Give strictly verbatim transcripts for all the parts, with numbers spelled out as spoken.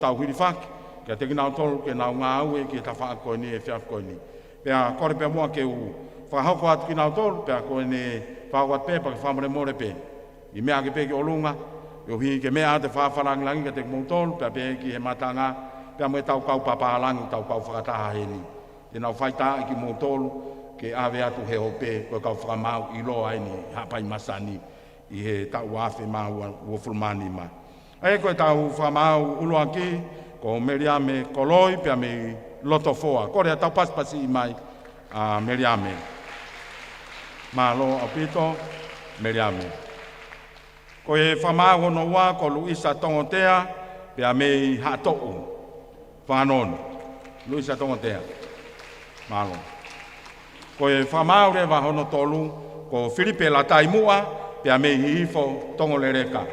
tau hilifaki kiate kinautolu ke nau ngāue ki he tafaʻaki ko eni he efiafi ko eni. Pea kole pē muʻa ke u fakahoko atu kinautolu, pea ko eni fakahoko atu pē pea ke fakamolemole pē ʻi he meʻa ke pē ki ʻolunga, ʻuhi ke meʻa atu e fakalangilangi kiate kimoutolu, pea pē ki he matanga, pea mo e tau kau papālangi, tau kau fakataha heni. Te nau faitaaʻi kimoutolu ke ʻave atu he ope, ko e kau fakamaau ʻiloa eni ʻi Haʻapai Masani ʻi he taʻu afe mā ua, uofulu mā nima. ʻA ia ko e tau fakamaau ʻuluaki, ko Meliame Koloi pea mei Lotofoa. Kole ā tau pasipasiʻi mai ʻa Meliame. Mālō ʻaupito, Meliame. Ko e fakamaau hono ua, ko Luisa Tongotea pea mei Haʻatoʻu. Fanongo, Luisa Tongotea. Mālō. Ko e fakamaau leva hono tolu, ko Filipe Lataimuʻa pea mei Hihifo Tongoleleka.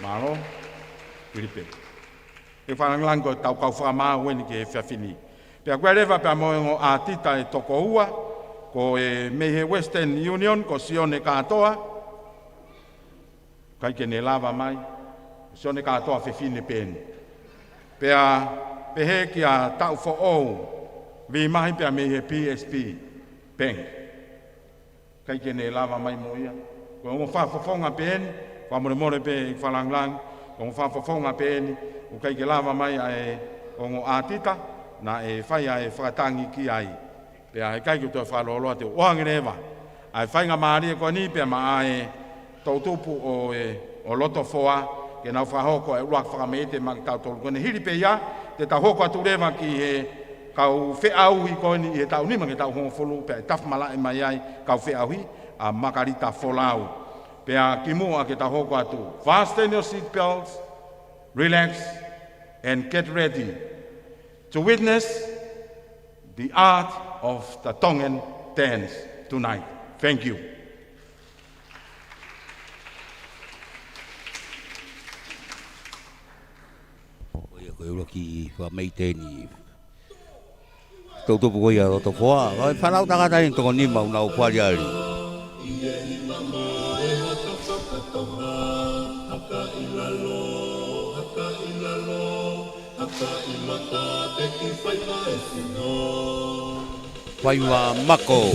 Mālō, Filipe. ʻE fakalangilangi ko e tau kau fakamaau eni ki he efiafi ni. Pea ko e leva pea mo e ongo ʻātita ʻe toko ua, ko e mei he Western Union, ko Sione Kātoa, ʻikai ke ne lava mai, Sione Kātoa fefine pē eni. Pea pehē kia Taʻufoʻou Vimahi pea mei he P S B Bank. ʻIkai ke ne lava mai mo ia. Ko e ongo fakafofonga pē eni, fakamolemole pē ʻeku fakalangilangi, ko e ongo fakafofonga pē eni, ʻoku ʻikai ke lava mai ʻa e ongo ʻātita, naʻe fai ʻa e fakatangi ki ai. Pea ʻikai ke u toe fakalōloa, te u ʻoange leva ʻa e faingamālie ko eni pea maʻa e toʻutupu ʻo e, ʻo Lotofoa, ke nau fakahoko e ʻuluaki fakameʻite maʻa kitautolu ko eni. Hili pē ia, te tau hoko atu leva ki he kau feʻauhi ko eni ʻi he taʻu nima ki he taʻu hongofulu, pea ʻe tafi malaʻe mai ai kau feʻauhi, ʻa Makalita Folau. Pea kimuʻa ke tau hoko atu, fasten your seat belts, relax, and get ready to witness the art of the Tongan dance tonight. Thank you. Ko ia ko e ʻuluaki fakameʻite eni. Toʻutupu ko ia Lotofoa, ko e fānau tangata eni toko nima ʻoku nau fāliali. Faiva Mako.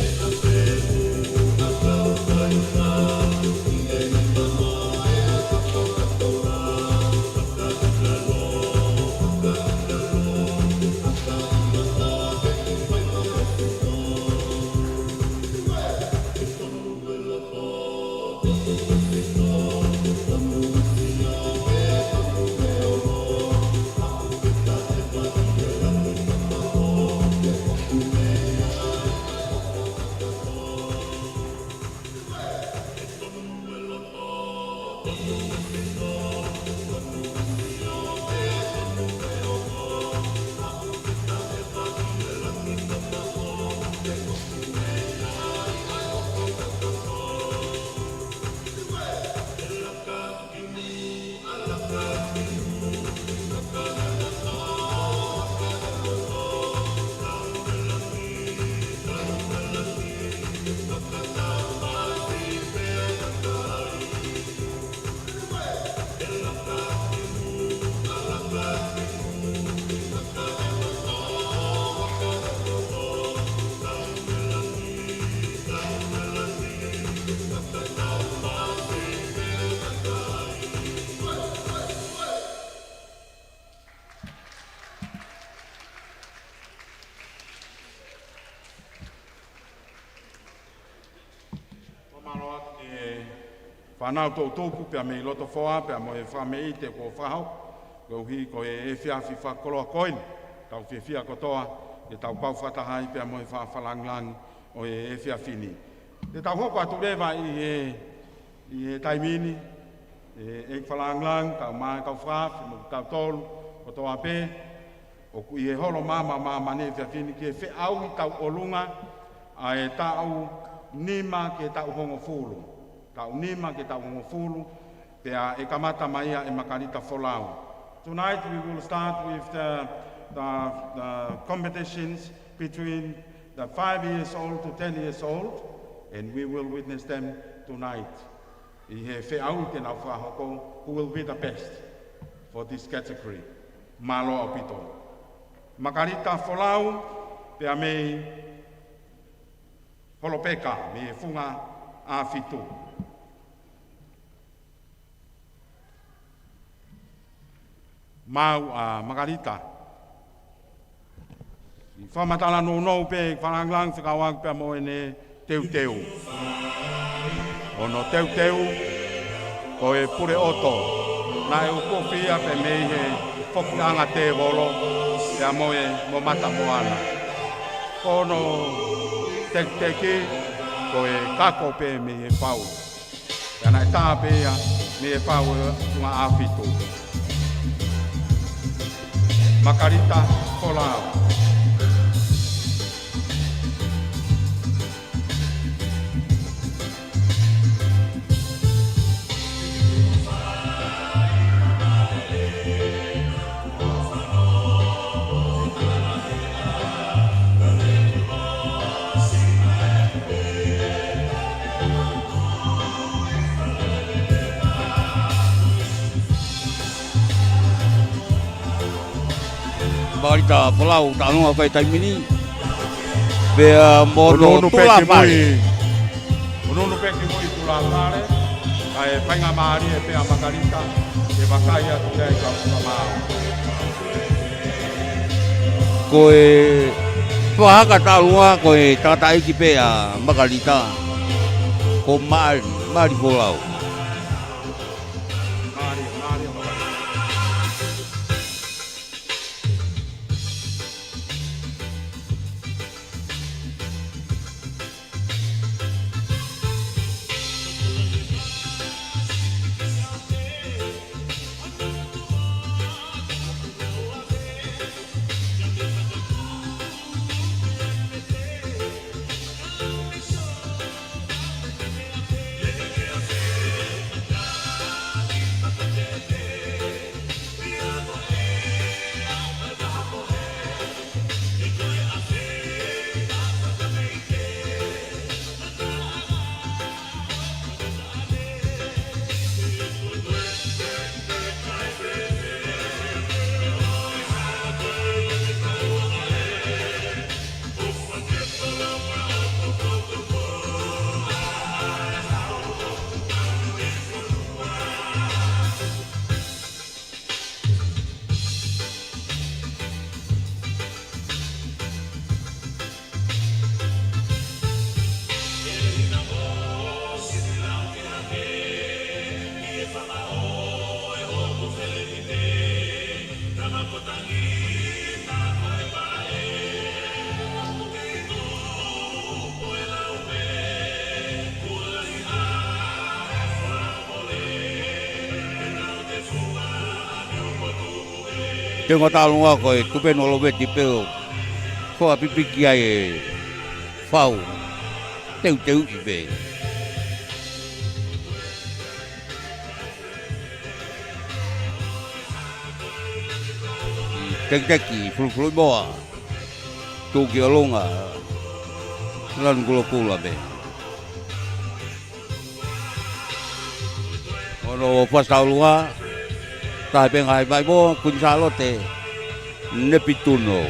Fakamālō atu ki he fānau toʻutupu pea mei Lotofoa, pea mo e fakameʻite kuo fakahoko, koeʻuhi ko e efiafi fakakoloa ko eni. Tau fiefia kotoa ke tau kau fakataha ai pea mo e fakalangilangi ʻo e efiafi ni. Te tau hoko atu leva ʻi he, ʻi he taimi ni, ʻe, ʻeku fakalangilangi, kau mai, kau fakaafe, mo kitautolu kotoa pē ʻoku ʻi he Holo Maama ʻo Māmani he efiafi ni, ki he feʻauhi tauʻolunga ʻa e taʻu nima ki he taʻu hongofulu. Taʻu nima ki he taʻu hongofulu, pea ʻe kamata mai ia ʻe Makalita Folau. Tonight we will start with the, the, the competitions between the five years old to ten years old, and we will witness them tonight. ʻI he feʻauhi te nau fakahoko, who will be the best. for this category. Mālō ʻaupito. Makalita Folau, pea mei Holopeka, mei he Funga ʻAfitu. Maau ʻa Makalita. ʻI fakamatala nounou pē, fakalāngilangi fekauʻaki pea mo ʻene teuteu. Hono teuteu, ko e pule ʻoto, naʻe ʻukufi ia pē mei he fokiʻanga tēvolo, pea mo e momata moana. Ko hono tekiteki, ko e kako pē mei he fau. Pea naʻe tā pē ia mei he fau ʻo e Funga ʻAfitu. Makalita Folau. Makalita Folau, taʻalonga ko e taimi ni. Pea mo hono tulafale. Unuunu pē ki mui tulafale, kae faingamālie pē ʻa Makalita ke vakai atu ki ai kau fakamaau. Ko e fakahaka taʻalonga ko e tangataʻeiki pē ʻa Makalita, ko Mali, Mali Folau. Mālie, mālie Makalita. Teunga taʻalonga ko e tupenu ʻo Loveti pē ʻo fakapipiki ai e fau. Teuteuʻi pē. Tekiteki, fulufuluʻi moa. Tuʻu ki ʻolunga. Lanu kulokula pē. Hono fasi taʻalonga, taha pē ngaahi vaʻimoa, Kuini Sālote Nepituno.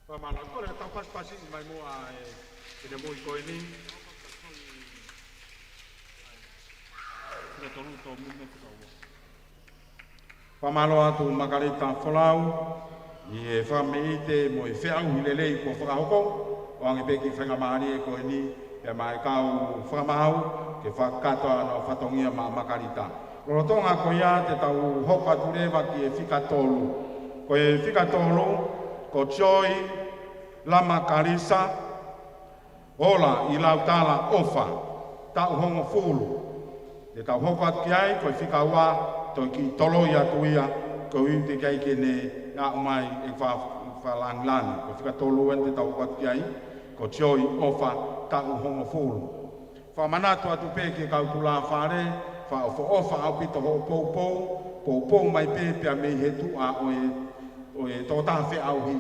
Fakamālō, kole tau pasipasi mai muʻa e finemui ko eni. Fakamālō atu Makalita Folau, ʻi he fakameʻite mo e feʻauhi lelei kuo fakahoko, ʻoange pē ki he faingamālie ko eni, pea mo e kau fakamaau, ke fakakakato ʻa hono fatongia maʻa Makalita. Lolotonga ko ia te tau hoko atu leva ki he fika tolu. Ko e fika tolu, ko Joy Lamakalisa, Ola ʻi Lautala ʻOfa, taʻu hongofulu. Te tau hoko atu ki ai, ko e fika ua, toe kiʻi toloi atu ia, koeʻuhi teʻeki ai ke ne aʻu mai e fa-, fakalāngilangi. Ko e fika tolu eni te tau hoko atu ki ai, ko Joy ʻOfa, taʻu hongofulu. Fakamanatu atu pē ki he kau tulafale, Fakaʻofoʻofa ʻaupito hoʻo poupou, poupou mai pē pea mei he tuʻa ʻo e, ʻo e tokotaha feʻauhi.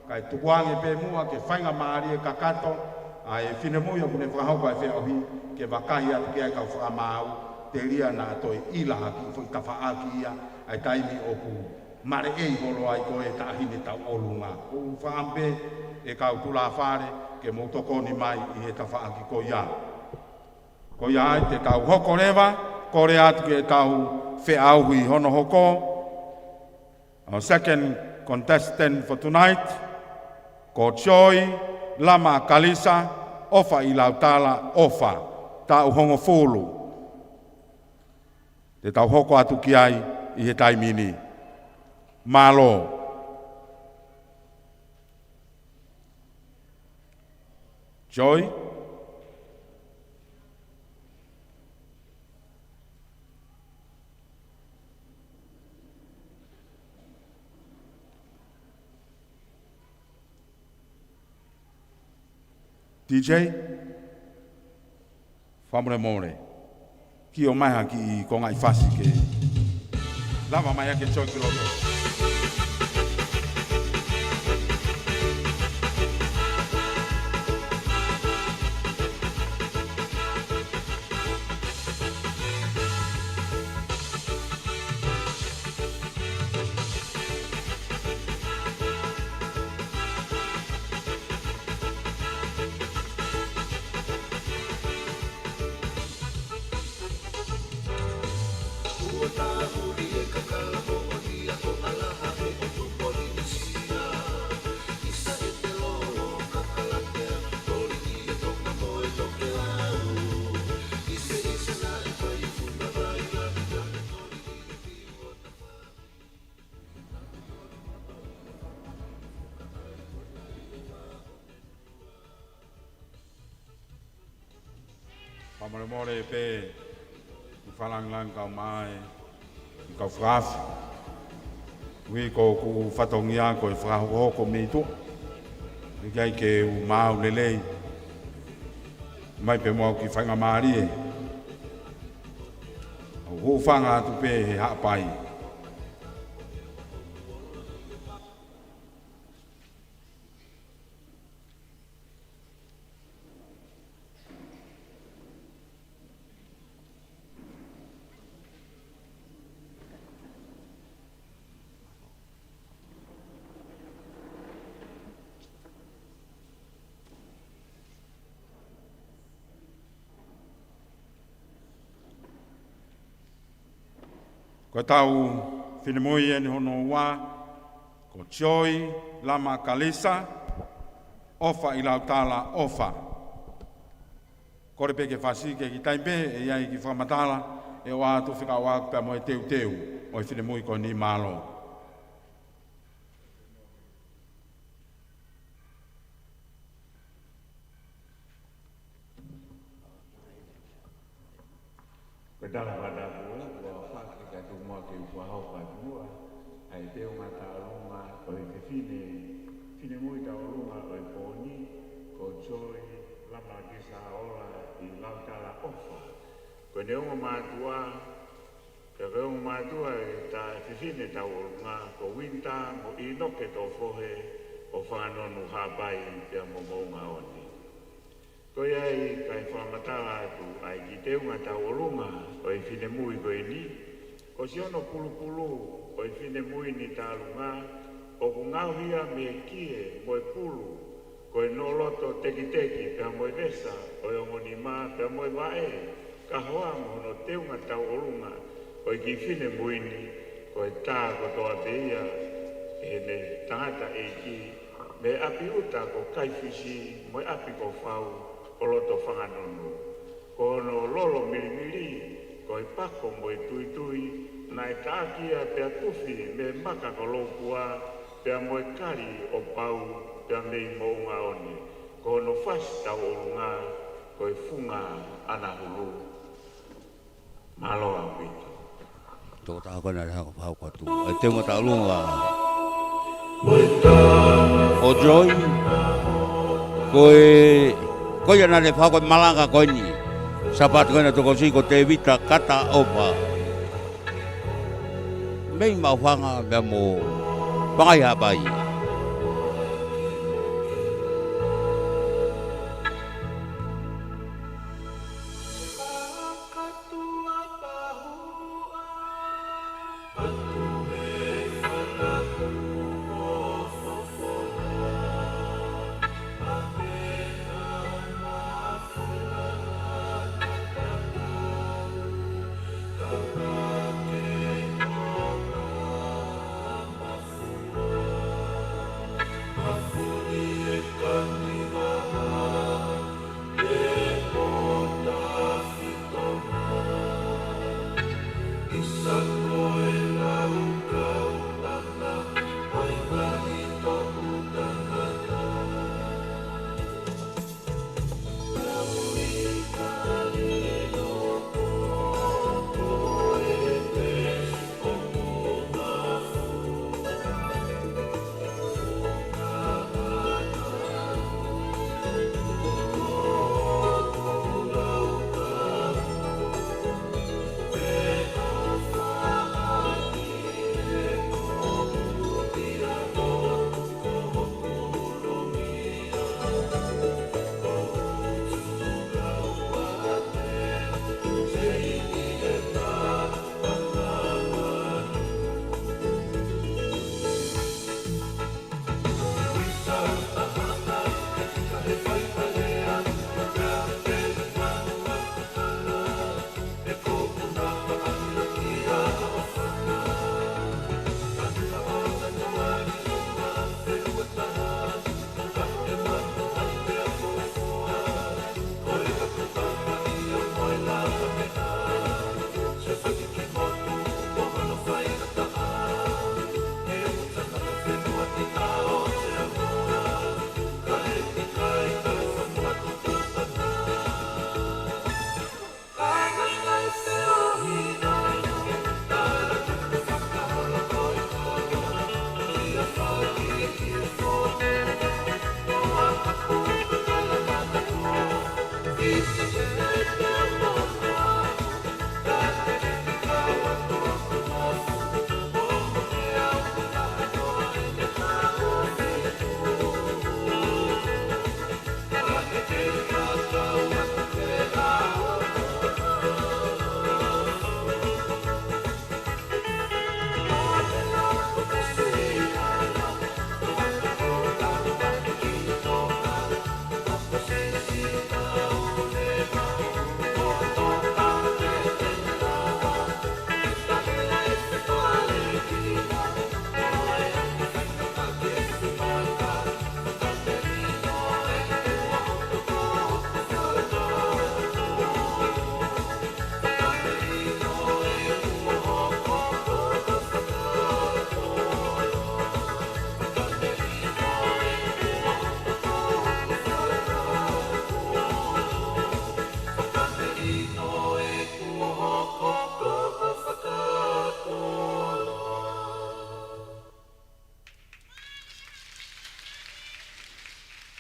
Kae tukuange pē muʻa ke faingamālie kakato ʻa e finemui ʻoku ne fakahoko ʻa e feʻauhi, ke vakai atu ki ai kau fakamaau, telia naʻa toe ʻila ha kiʻi foʻi tafaʻaki ia, ʻa e taimi ʻoku maleʻei holo ai ko e taʻahine tauʻolunga. ʻOku ou fakaʻamu pē ʻe kau tulāfale ke mou tokoni mai ʻi he tafaʻaki ko ia. Ko ia ai te tau hoko leva, kole atu ke tau feʻauhi hono hoko. Our second contestant for tonight, ko Joy Lama Kalisa, ʻOfa ʻi Lautala, ʻOfa, taʻu hongofulu. Te tau hoko atu ki ai ʻi he taimi ni. Mālō. Joy? D J? Fakamolemole. Ke ʻomai ha kiʻi konga ʻi fasi ke lava mai ʻa e Joy ki loto. Fakamolemole pē ʻi he fakalāngilangi kau mai ʻi he kau fakaafe. ʻUhi ko ʻeku fatongia ko e fakahokohoko mei tuʻa. ʻIkai ke u maau lelei. Mai pē mo au ki he faingamālie. ʻOku ou hūfanga atu pē he Haʻapai. Ko ʻetau finemui eni hono ua, ko Joy Lama Kalisa, ʻOfa ʻi Lautala, ʻOfa. Kole pē ke fasi ke kiʻi taimi pē, ʻe ʻi ai e kiʻi fakamatala, ʻe ʻoatu fekauʻaki pea mo e teuteu ʻo e finemui ko eni. Mālō. Ko e tala fakatapu ē, ʻoku ou fakaʻamu ke u fakahoko atu muʻa ʻa e teunga tauʻolunga ʻo e fefine, finemui tauʻolunga ʻo e pō ni, ko Joy Lama Kalisa, ʻOfa ʻi Lautala, ʻOfa. Ko ʻene ongo mātuʻa, pea ko e ongo mātuʻa ʻo e taʻahine fefine tauʻolunga, ko Winter mo ʻInoke Toʻofohe ʻo Fanganonu, Haʻapai pea mo Moʻungaʻoni. Ko ia ai kae fakamatala atu ʻa e kiʻi teunga tauʻolunga ʻo e finemui ko eni. Ko siʻono pulupulu ʻo e finemui ni tauʻolunga, ʻoku ngaohi ia mei he kie mo e pulu, ko e noloto tekiteki pea mo e vesa ʻo e ongo nima pea mo e vaʻe, ka hoa mo hono teunga tauʻolunga ʻo e kiʻi finemui ni, ko e tā kotoa pē ia ʻe heʻene tangataʻeiki, mei ʻapi ʻuta ko Kaifisi mo e ʻapi ko Fau ʻo loto Fanganonu. Ko hono lolo milimili, ko e pako mo e tuitui, naʻe taʻaki ia pea tufi mei he maka ko Loukua, pea mo e kali ʻo Pau, pea mei Moʻungaʻoni. Ko hono fasi tauʻolunga, ko e Funga ʻAnahulu. Mālō ʻaupito. Tokotaha ko ena ʻe hanga ʻo fakahoko atu ʻa e teunga tauʻolunga ʻo Joy. Ko e, ko ia naʻa ne fakahoko e malanga ko eni. Sāpate ko ena tokosiʻi ko Tēvita Kataʻofa. Mei Maʻufanga pea mo Vangaihaʻapai.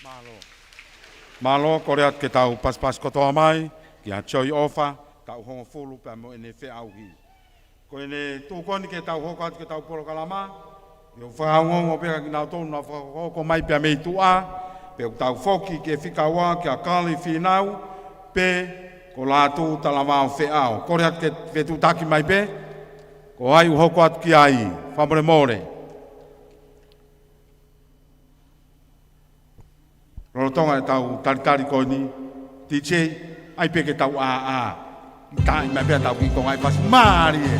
Mālō. Mālō, kole atu ke tau pasipasi kotoa mai kia Joy ʻOfa, taʻu hongofulu pea mo ʻene feʻauhi. Ko ʻene tuʻu ko eni ke tau hoko atu ki heʻetau polokalama, ʻoku ou fakaongoongo pē kia kinautolu naʻa nau fakahoko mai pea mei tuʻa, pea ʻoku tau foki ki he fika ua kia Kali Fīnau, pe ko Lātū Talavao Feʻao. Kole atu ke fetuʻutaki mai pē, ko hai ʻoku hoko atu ki ai, fakamolemole. Lolotonga ʻetau talitali ko eni, D J, ʻai pē ke tau ʻāʻā. Taaʻi mai pē ʻetau kiʻi konga ʻi he fasi. Mālie.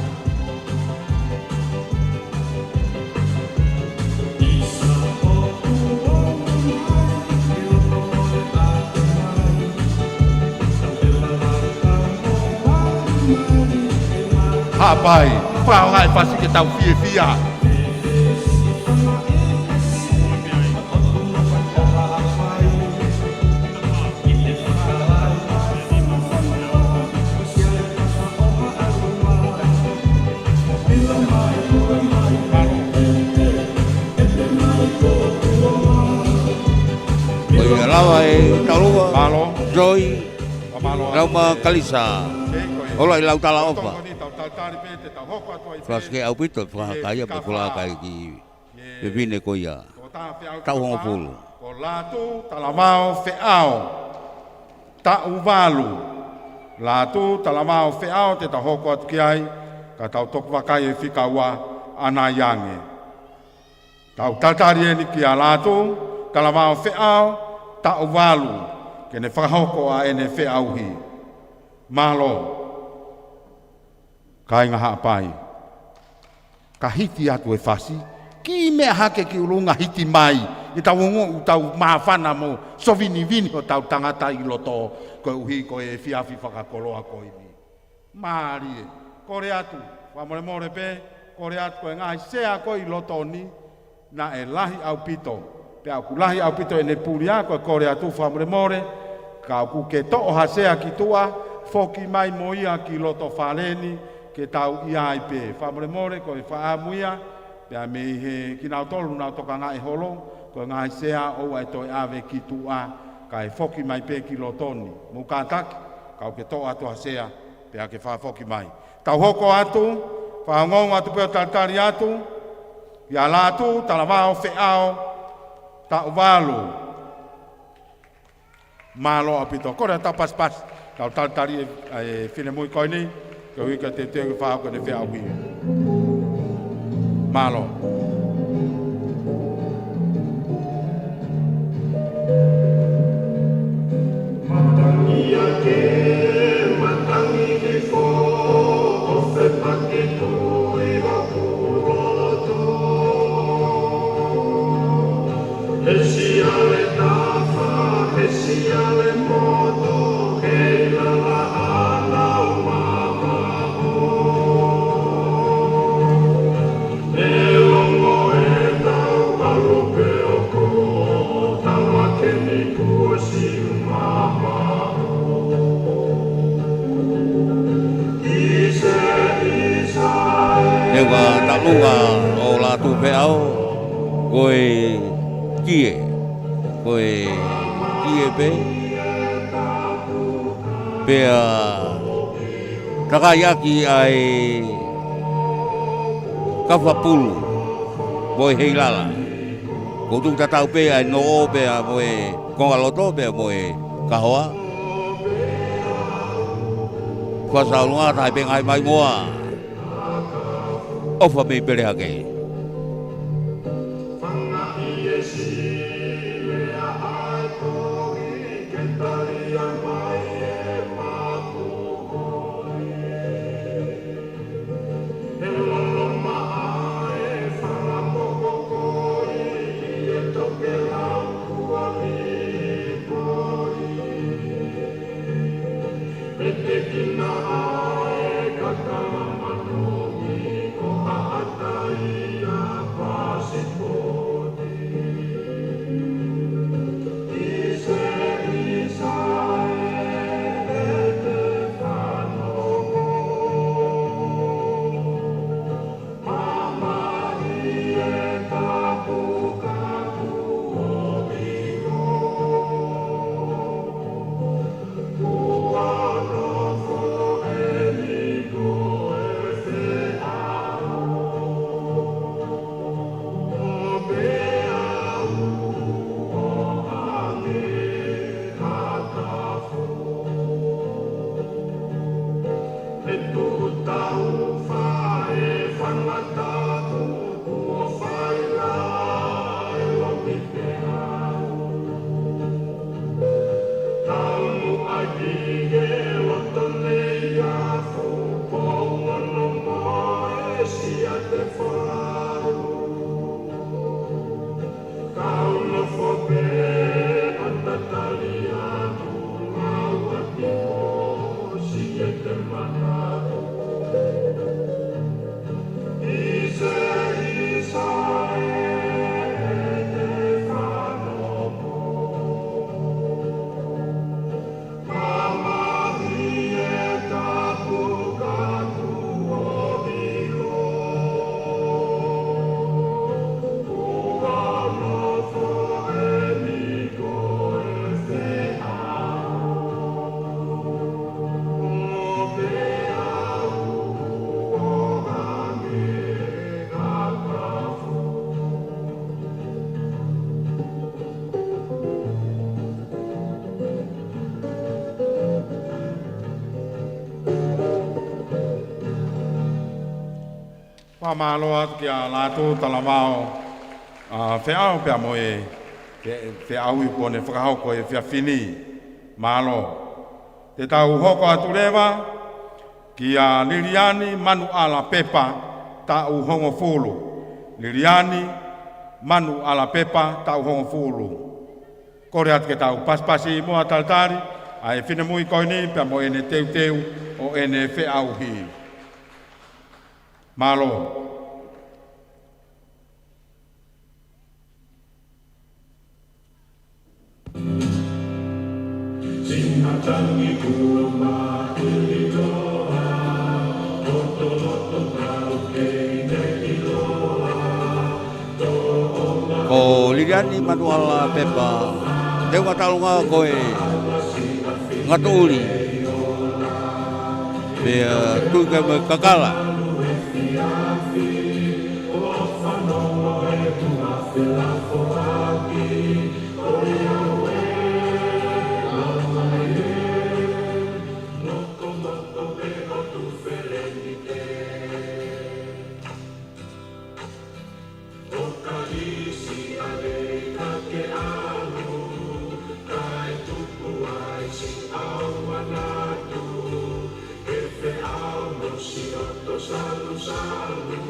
Haʻapai, fakaonga e fasi ke tau fiefia. Ko ia lava e taulua. Mālō. Joy. Lau ma kalisa. Ola i lau talaʻofa. Fasi ke ʻaupito, fakahakaia pe kula kai ki pepine ko ia. Taʻu hongofulu. Ko Lātū Talavao Feʻao. Taʻu valu. Lātū Talavao Feʻao te tau hoko atu ki ai, ka tau toki vakai e fika ua ʻanai ange. Tau talitali eni kia Lātū Talavao Feʻao, taʻu valu, ke ne fakahoko ʻa ʻene feʻauhi. Mālō. Kāinga Haʻapai. Ka hiti atu e fasi, kiʻi meʻa hake ki ʻolunga hiti mai, ʻi tau ongo ʻoku tau māfana mo sovinivini hotau tangata ʻi loto, koeʻuhi ko e efiafi fakakoloa ko eni. Mālie, kole atu, fakamolemole pē, kole atu ko e ngaahi sea ko ē ʻi loto ni, naʻe lahi ʻaupito. Pea ʻoku lahi ʻaupito ʻene pulia, ko e kole atu fakamolemole, ka ʻoku ke toʻo ha sea ki tuʻa, foki mai mo ia ki loto fale ni, ke tau ʻi ai pē. Fakamolemole, ko e fakaʻamu ia, pea mei he kinautolu nau tokangaʻi e holo, ko e ngaahi sea ʻoua ʻe toe ʻave ki tuʻa, kae foki mai pē ki loto ni. Mou kātaki, ka ʻoku ke toʻo atu ha sea, pea ke fakafoki mai. Tau hoko atu, fakaongoongo atu pē ʻo talitali atu, kia Lātū Talavao Feʻao, taʻu valu. Mālō ʻaupito. Kole atu pasipasi, tau talitali e, e finemui ko eni, koeʻuhi ke teuteu ke fakahoko ʻene feʻauhi. Mālō. Matangi ake, matangi hifo, ʻo fepaki tui hoku loto. He siale tafa, he siale moto, he lala ana o mamaʻo. ʻE longo e tau ʻalu pē ʻoku tau ake ni kuo siʻi mamaʻo. ʻIsa, ʻisa e. He ua taʻu ʻa ʻo Lātū Feʻao, ko e kie, ko e kie pē, pea takai ʻaki ʻa e kafapulu mo e heilala. Ko e tuʻu tatau pē ʻa e noʻo pea mo e konga loto pea mo e kahoa. Fakasaulunga tahi pē ngaahi maimoa. ʻOfa mei Pelehake. Fakamālō atu kia Lātū Talavao, ʻa, Feʻao pea mo e fe-, feʻauhi kuo ne fakahoko he efiafi ni. Mālō. Te tau hoko atu leva kia Liliani Manuʻala Pepa, taʻu hongofulu. Liliani Manuʻala Pepa, taʻu hongofulu. Kole atu ke tau pasipasi muʻa talitali ʻa e finemui ko eni pea mo ʻene teuteu ʻo ʻene feʻauhi. Mālō. Ko Liliani Manuʻala Pepa, teunga taʻalonga ko e Ngataʻuli. Pea tui ke me kakala. ʻO kalisi ʻa lei ka ke ʻalu, kae tupu ai siʻau manatu, ke feʻao mo siʻoto salusalu,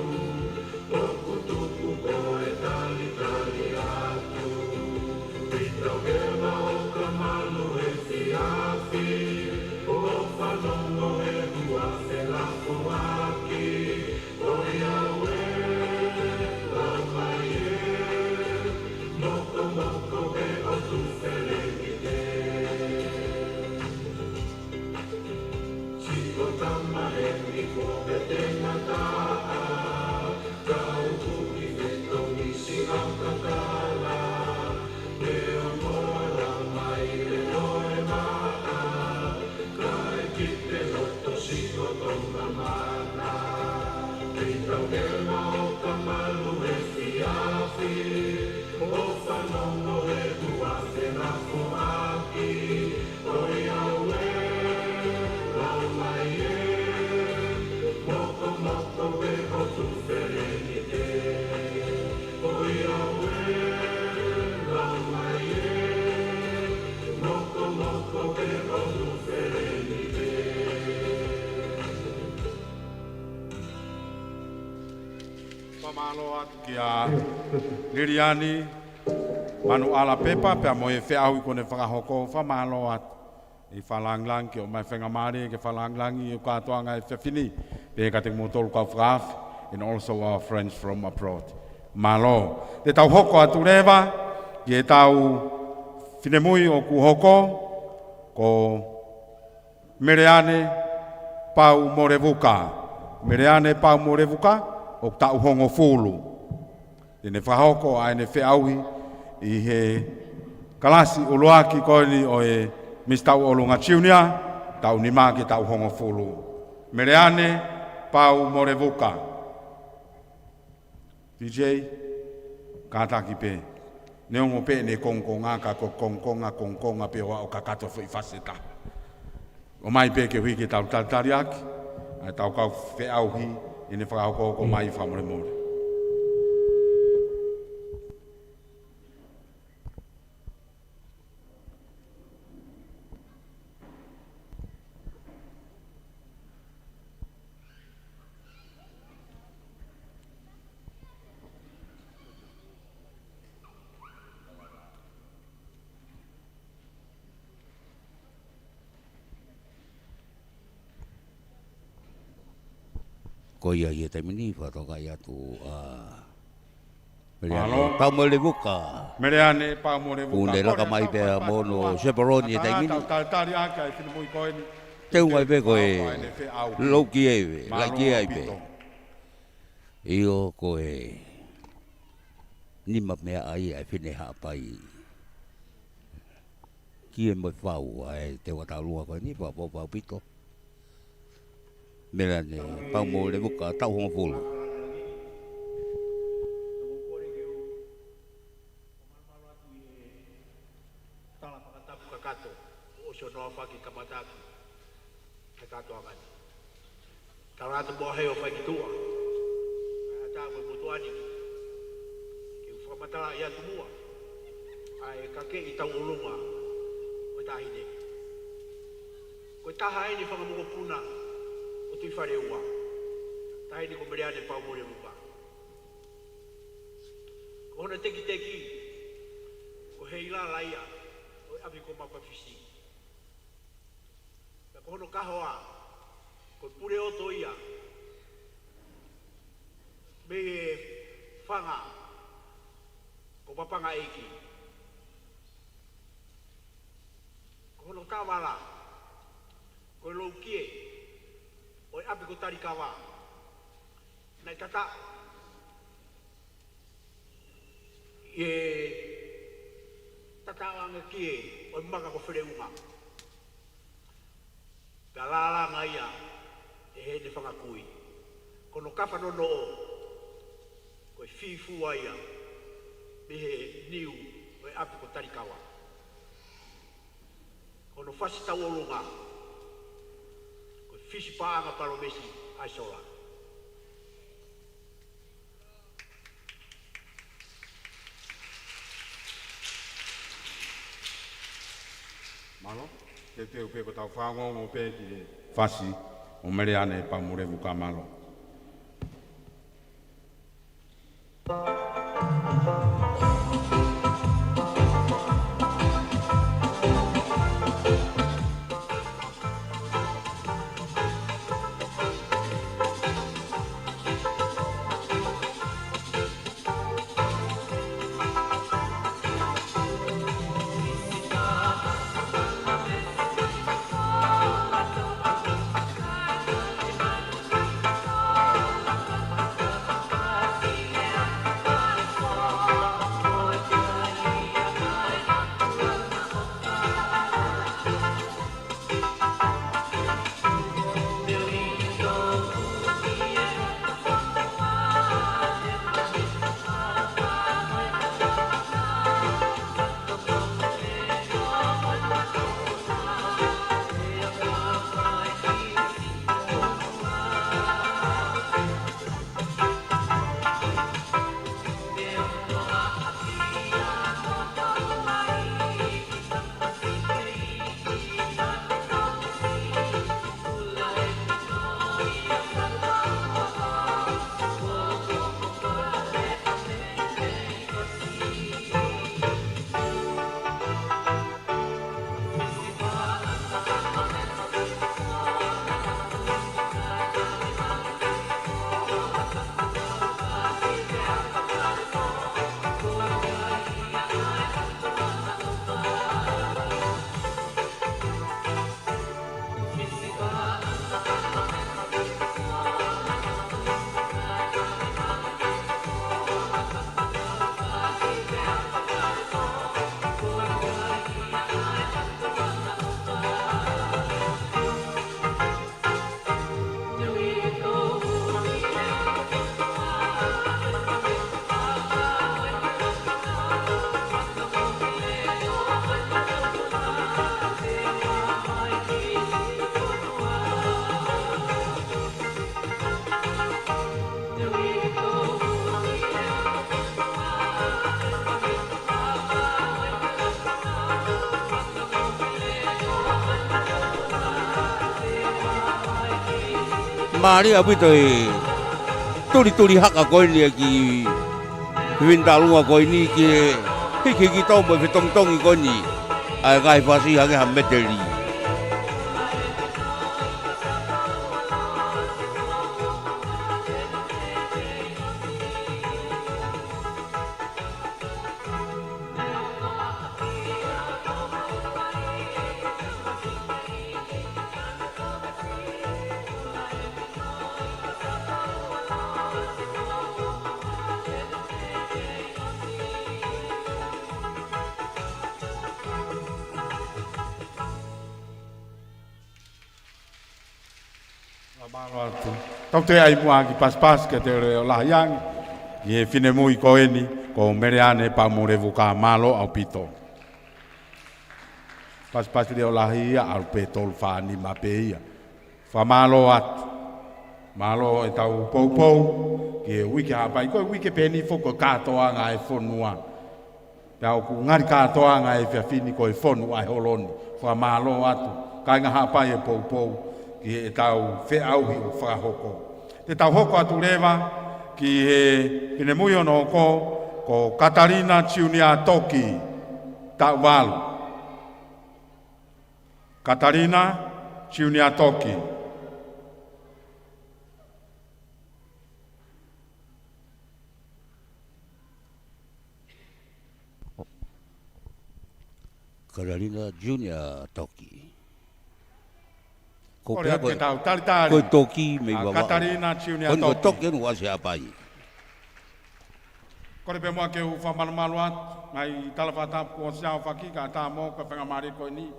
ʻoku tupu ko e talitali atu. Pita ke maʻu ka malu he efiafi, ʻo fanongo he huafe lafoaki, Fakamālō atu kia Liliani Manuʻala Pepa, pea mo e feʻauhi kuo ne fakahoko. Fakamālō atu. ʻI fakalāngilangi ke ʻomai faingamālie ke fakalāngilangi ʻi he kātoanga he efiafi ni, pea kiate kimoutolu kau fakaafe, and also our friends from abroad. Mālō. Te tau hoko atu leva ki heʻetau finemui ʻoku hoko, ko Meleane Paumolevuka. Meleane Paumolevuka, ʻoku taʻu hongofulu. Te ne fakahoko ʻa ʻene feʻauhi ʻi he kalasi ʻuluaki ko eni ʻo e Misi Tauʻolunga Junior, taʻu nima ki he taʻu hongofulu. Meleane Paumolevuka. D J, kātaki pē. Neongo pē ʻene kongokonga, ka ko e kongokonga, kongokonga pē ʻo aʻu kakato foʻi fasi ʻe taha. ʻOmai pē ke hui ke tau talitaliaki ʻa ʻetau kau feʻauhi ʻi heʻene fakahoko, ʻomai fakamolemole. Ko ia ʻi he taimi ni, fakatokangaʻi atu ʻa Meleane Paumolevuka. Meleane Paumolevuka. Kuo ne laka mai pea mo hono separoni ʻi he taimi ni. Tau talitaliaki ʻa e finemui ko eni. Teunga ai pē ko e louki ʻe, laiki ai pē. ʻIo, ko e nima meʻa ai ʻa e Finehaʻapai. Ki he mo e fau ʻa e teunga taʻalonga ko eni, fakaʻapaʻapa ʻaupito. Meleane Paumolevuka, taʻu hongofulu. Tala fakatapu kakato, ʻosi hono aofaki kamataʻaki ʻa e kātoanga ni. Tala atu mo e hei ʻo fai ki tuʻa. Ko e motuʻa ni, ke u fakamatalaʻi atu muʻa ʻa e kakeʻi tauʻolunga ʻo e taʻahine. Ko e taha eni e fanga mokopuna ʻo Tuʻifaleua. Taha eni ko Meleane Paumolevuka. Ko hono tekiteki ko Heilala ia ʻo e ʻapi ko Mapafisi. Pea ko hono kahoa ko e puleʻoto ia mei he fanga ko Papangaʻeiki. Ko hono tavala ko e loukie ʻo e ʻapi ko Talikava. Naʻe tata ʻi he tataʻoange kie ʻo e maka ko Feleunga. Pea lālanga ia ʻe heʻene fanga kui. Ko hono kafa nonoʻo ko e fifua ia mei he niu ʻo e ʻapi ko Talikava. Ko hono fasi tauʻolunga ko e fisi paʻanga palōmesi ʻa e sola. Mālō, teuteu pē ko ʻetau fanongo pē ki he fasi ʻo Meleane Paumolevuka. Mālō. Mālie ʻaupito e tulituli haka ko eni ʻa e kiʻi fefine taʻelunga ko eni ki he hikihiki tō mo e fetongitongi ko eni ʻa e ngaahi fasi hangē ha meteli. Mālō atu. Tau toe ʻai muʻa ha kiʻi pasipasi ke toe leʻo lahi ange ki he finemui ko eni ko Meleane Paumolevuka. Mālō ʻaupito. Pasipasi leʻo lahi ia, ʻalu pē tolu fā nima pē ia. Fakamālō atu. Mālō ʻetau poupou he uike Haʻapai, ko e uike pē ʻeni foki ko e kātoanga e fonua. Pea ʻoku ngali kātoanga e efiafi ni ko e fonu ʻa e holo ni. Fakamālō atu, kāinga Haʻapai ʻo Poupou, ki heʻetau feʻauhi ʻoku fakahoko. Te tau hoko atu leva ki he finemui hono hoko, ko Katalina Junior Toki, taʻu valu. Katalina Junior Toki. Katalina Junior Toki. Ko Kole atu ke tau talitali ko e toki mei ʻa Vavaʻu. Katalina Junior Ko e Toki. Toki ʻoku ʻasi Haʻapai. Kole pē muʻa ke u fakamalumalu atu, mai Talafatapu kuo ʻosi ʻaofaki kae ʻatā mo e faingamālie ko eni.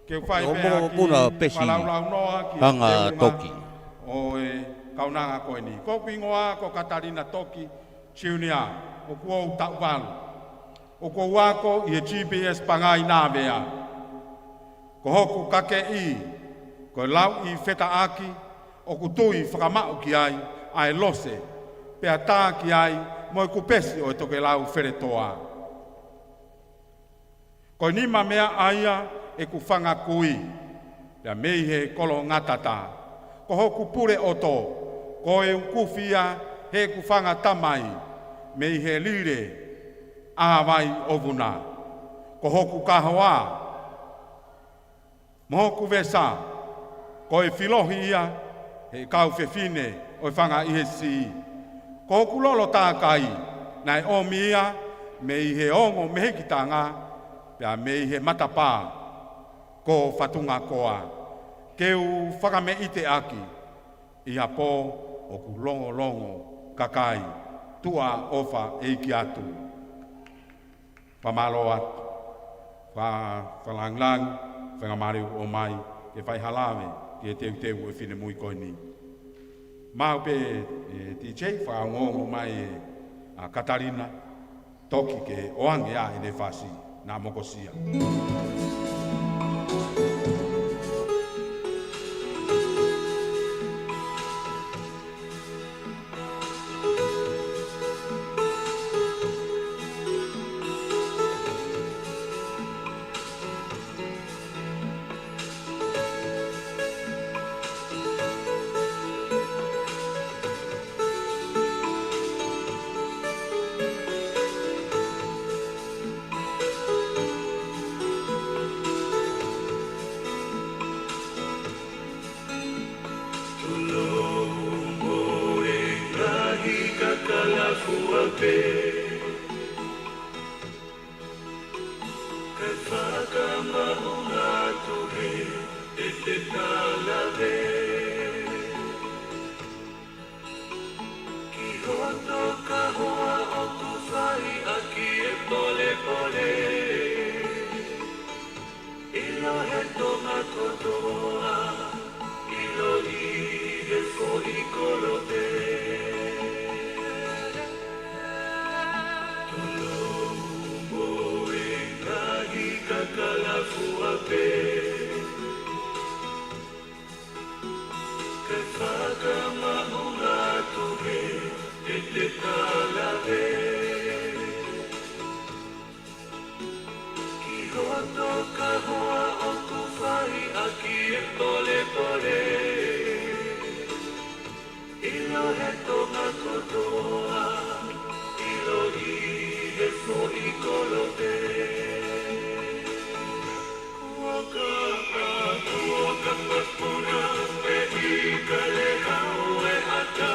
Ke u fai pē ʻaki ha puna pesi fakalaulau noa ki he anga teunga toki ʻo e kaunanga ko eni. Ko hoku hingoa ko Katalina Toki Junior, ʻoku ou taʻu valu. ʻOku ou ako ʻi he G P S Pangai Navea. Ko hoku kakeʻi, ko e lauʻi fetaʻaki, ʻoku tui fakamaʻu ki ai ʻa e lose, pea tā ki ai mo e kupesi ʻo e tokelau feletoa. Ko e nima meaʻa ia ʻeku fanga kui, pea mei he kolo ngatata. Ko hoku pule ʻoto, ko e ukufi ia heʻeku fanga tamai, mei he lile ʻa Vai ʻo Vuna. Ko hoku kahoa, mo hoku vesa, ko e filohi ia he kau fefine ʻo e fanga ʻi he siʻi. Ko hoku lolo tākai, naʻe ʻomi ia mei he ongo mehikitanga, pea mei he matapā ko Fatungakoa. Ke u fakameʻite ʻaki, ʻi ha pō ʻoku longolongo kakai, tuʻa ʻofa ʻeiki atu. Fakamālō atu, fa-, fakalāngilangi, faingamālie ʻoku ʻomai ke fai ha lave ki he teuteu ʻo e finemui ko eni. Mau pē, ʻe, D J, fakaongoongo mai ʻe, ʻa Katalina Toki ke ʻoange ʻa ʻene fasi, naʻa mokosia. Tulou mo e ngaahi kakala fua pē, kae fakamaʻunga atu he ʻete talave. Ki hoto kahoa ʻoku fai ʻaki e polepole, ʻilo he Tonga kotoa, ʻilo ʻi he foʻi kolope. Tulou mo e ngaahi kakala fua pē, kae fakamaʻunga atu he ʻete talave. Ki hoto kahoa ʻoku fai ʻaki e polepole, ʻilo he Tonga kotoa, ʻilo ʻi he foʻi kolope. Kuo kapa, kuo kapa puna, pea ʻikai lele ʻa e ʻata.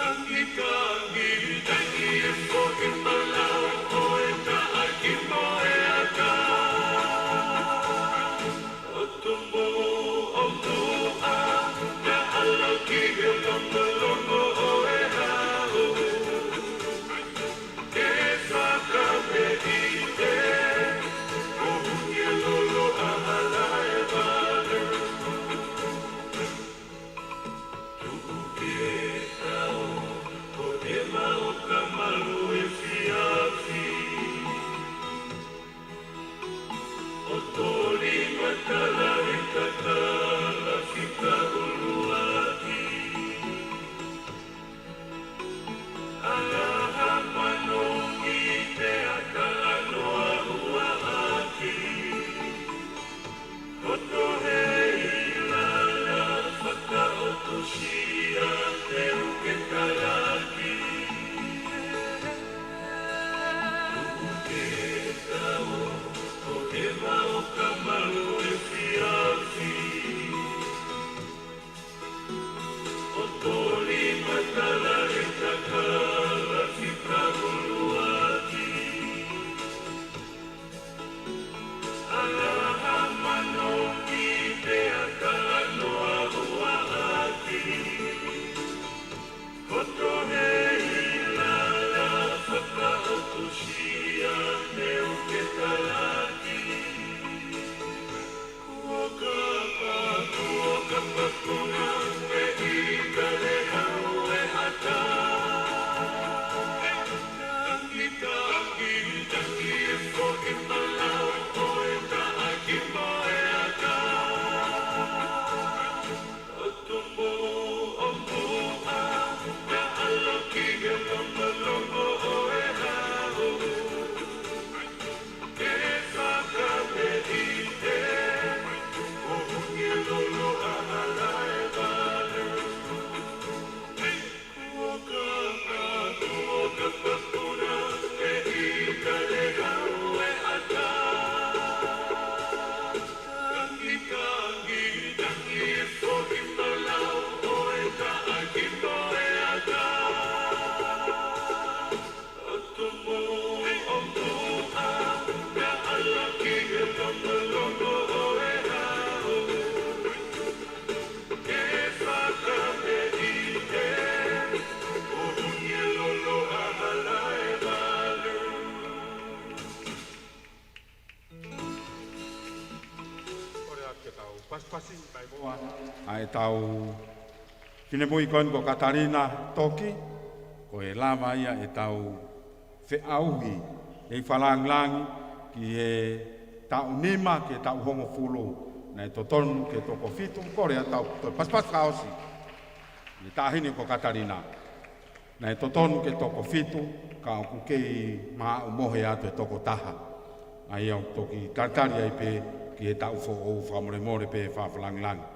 Tangi, tangi, tangi e foʻi palau ʻo e taʻaki mo e ʻata. ʻO tumu, ʻo tuʻa, naʻa ʻalu ki he longolongo ʻo e hau. Ke fakameʻite, ʻo huni e lolo ʻa Halaevalu. Kole atu ke tau pasipasi mai muʻa ʻa ʻetau finemui ko eni ko Katalina Toki, ko e lava ia ʻetau feʻauhi ʻi he fakalāngilangi ki he taʻu nima ki he taʻu hongofulu, naʻe totonu ke toko fitu, kole atu ke tau toe pasipasi fakaʻosi. ʻI he taʻahine ko Katalina. Naʻe totonu ke toko fitu, ka ʻoku kei maʻu mohe atu e toko taha. ʻA ia ʻoku toki talitali ai pē ki he taʻu foʻou, fakamolemole pē fakafakalāngilangi.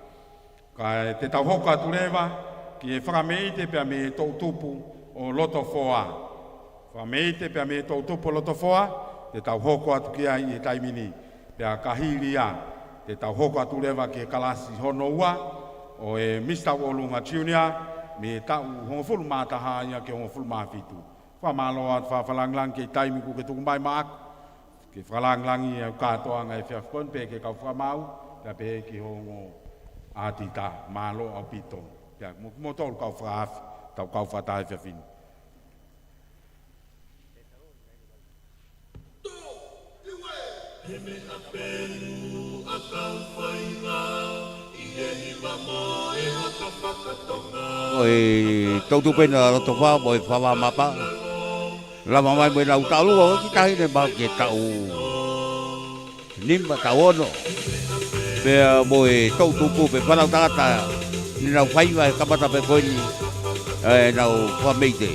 Kae te tau hoko atu leva ki he fakameʻite pea mei he toʻutupu ʻo Lotofoa. Fakameʻite pea mei he toʻutupu ʻo Lotofoa, te tau hoko atu ki ai ʻi he taimi ni. Pea ka hili ia, te tau hoko atu leva ki he kalasi hono ua ʻo e Misi Tauʻolunga Junior, mei he taʻu hongofulu mā taha ia ki he hongofulu mā fitu. Fakamālō atu fakafakalāngilangi ki he taimi kuo ke tuku mai maʻaku. Ke fakalāngilangiʻi ʻa e kātoanga ʻo e efiafi ko eni pea ki he kau fakamaau, pea pehē ki he ongo ʻātita, mālō ʻaupito. Pea mo, mo tolu kau fakaafe, tau kau fakataha he efiafi ni. Ko e toʻutupu ʻena Lotofoa mo e Fafā Mapa. Lava mai mo ʻenau taʻu lua ʻo e kiʻi taʻahine maʻu ki he taʻu nima, taʻu ono. Pea mo e toʻutupu pē fānau tangata, ʻenau faiva he kamata pē ko eni, ʻenau fakameʻite.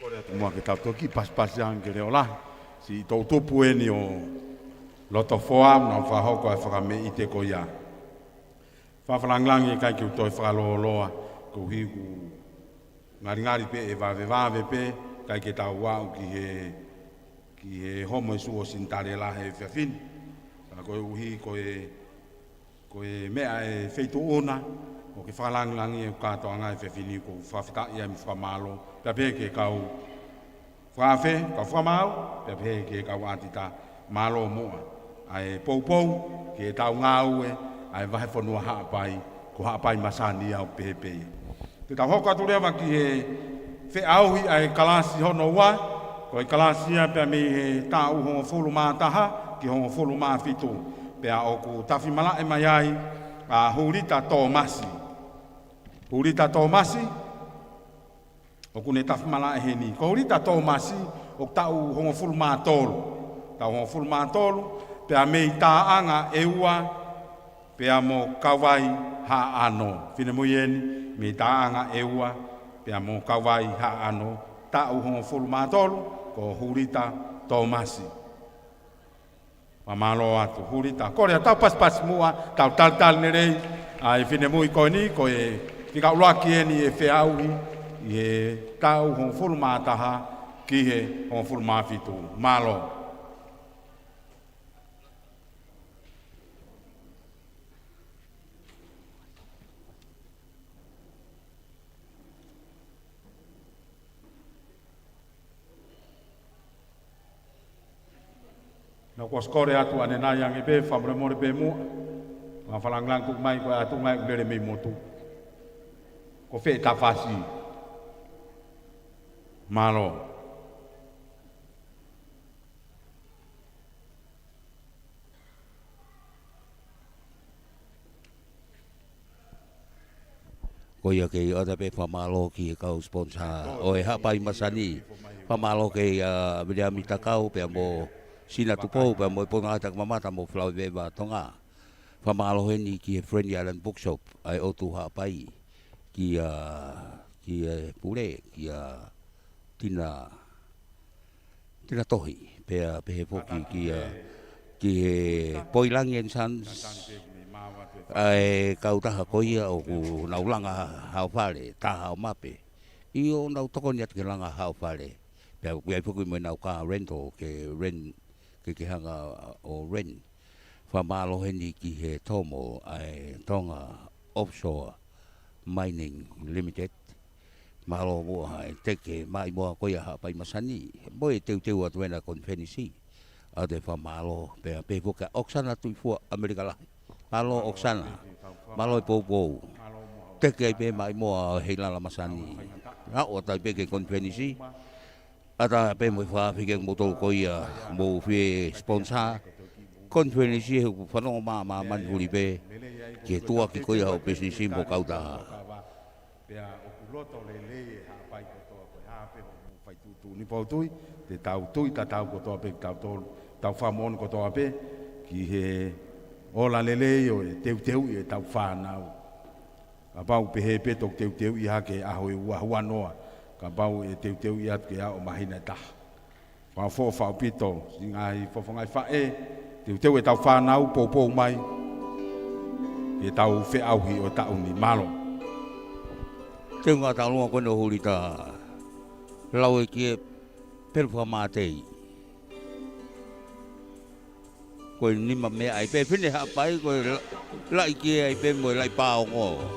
Kole atu muʻa ke tau toki pasipasi ange ke leʻo lahi. Siʻi toʻutupu eni ʻo Lotofoa, naʻa nau fakahoko ʻa e fakameʻite ko ia. Fakafakalāngilangi, ʻikai ke u toe fakalōloa, koeʻuhi kuo ngalingali pē ʻe vavevave pē, ʻikai ke tau aʻu ki he, ki he homo e sū ʻo Sinitalela he efiafi ni. Ka koeʻuhi ko e, ko e meʻa ʻe feituʻu na, ʻoku ke fakalāngilangiʻi e kātoanga he efiafi ni, ʻoku ou fakafetaʻi ai mo fakamālō. Pea pehē ki he kau fakaafe, kau fakamaau, pea pehē ki he kau ʻātita, mālō muʻa ʻa e poupou ʻetau ngāue ʻa e vahefonua Haʻapai, ko Haʻapai Masani ʻoku pehē pē ia. Te tau hoko atu leva ki he feʻauhi ʻa e kalasi hono ua, ko e kalasi ia pea mei he taʻu hongofulu mā taha ki hongofulu mā fitu. Pea ʻoku tafi malaʻe mai ai ʻa Hulita Tōmasi. Hulita Tōmasi, ʻoku ne tafi malaʻe heni. Ko Hulita Tōmasi, ʻoku taʻu hongofulu mā tolu. Taʻu hongofulu mā tolu, pea mei Taʻanga ʻEua, pea mo Kauvai Haʻano. Finemui eni, mei Taʻanga ʻEua, pea mo Kauvai Haʻano, taʻu hongofulu mā tolu, ko Hulita Tōmasi. Fakamālō atu, Hulita. Kole ʻa tau pasipasi muʻa, tau talitali lelei ʻa e finemui ko eni, ko e fika ʻuluaki eni e feʻauhi ʻi he taʻu hongofulu mā taha ki he hongofulu mā fitu. Mālō. Naʻa ku ʻosi kole atu ʻanenai ange pē, fakamolemole pē muʻa. Ngaahi fakalāngilangi kuku mai ko e ʻatu ngai ʻoku lele mei motu. Ko fē tafasi. Mālō. Ko ia kei ʻoatu pē fakamālō ki he kau sponsor ʻo e Haʻapai Masani. Fakamālō kia Viliami Takau, pea mo Sina Tupou, pea mo e Ponga Takamamata mo Flau Veva Tonga. Fakamālō heni ki he Friendly Island Bookshop, ʻa e ʻOtu Haʻapai, kia, kia Pule, kia Tina Tina Tohi, pea pehē foki kia, ki he Poilangi and Sons, ʻa e kautaha ko ia ʻoku nau langa haʻo fale, tā haʻo mape. ʻIo, nau tokoni atu ke langa haʻo fale. Pea ʻoku ʻi ai foki mo ʻenau car rental ke rent, ke, ke hanga ʻo rent. Fakamālō heni ki he Tomo, ʻa e Tonga Offshore Mining Limited. Mālō muʻa ʻa e teke maʻimoa ko ia Haʻapai Masani. Mo e teuteu atu ena konifelenisi. ʻOatu e fakamālō pea pehē foki kia ʻOksana Tuʻifua ʻAmelika Lahi. Mālō ʻOksana. Mālō e poupou. Teke ai pē maʻimoa ʻo Heilala Masani. Aʻu atu ai pē ki he konifelenisi. ʻAtā pē mo e fakafeʻiloaki kia moutolu ko ia mou fie sponsor konifelenisi, he ʻoku fanongo mai ʻa māmani huli pē ki he tuʻuaki ko ia ʻo e pisinisi mo e kautaha. Pea ʻoku loto lelei e Haʻapai kotoa, ko e hā pē hoʻomou fai tuʻutuʻuni, poutui, te tau tui tatau kotoa pē kitautolu, tau fakamoʻoni kotoa pē ki he ola lelei ʻo e teuteuʻi ʻetau fānau. Kapau pehē pē toki teuteuʻi hake ʻaho ʻe ua, ua noa. Kapau ʻe teuteuʻi atu ke aʻu māhina ʻe taha. Fakaʻofoʻofa ʻaupito, siʻi ngaahi fofonga faʻē, teuteu ʻetau fānau poupou mai ke tau feʻauhi ʻo e taʻu ni. Mālō. Teunga taulunga ko eni ʻo Hulita, lau e kie pelu fakamātei. Ko e nima meʻa ai pē fefine Haʻapai, ko e la-, laʻi kie ai pē mo e laʻi pāongo.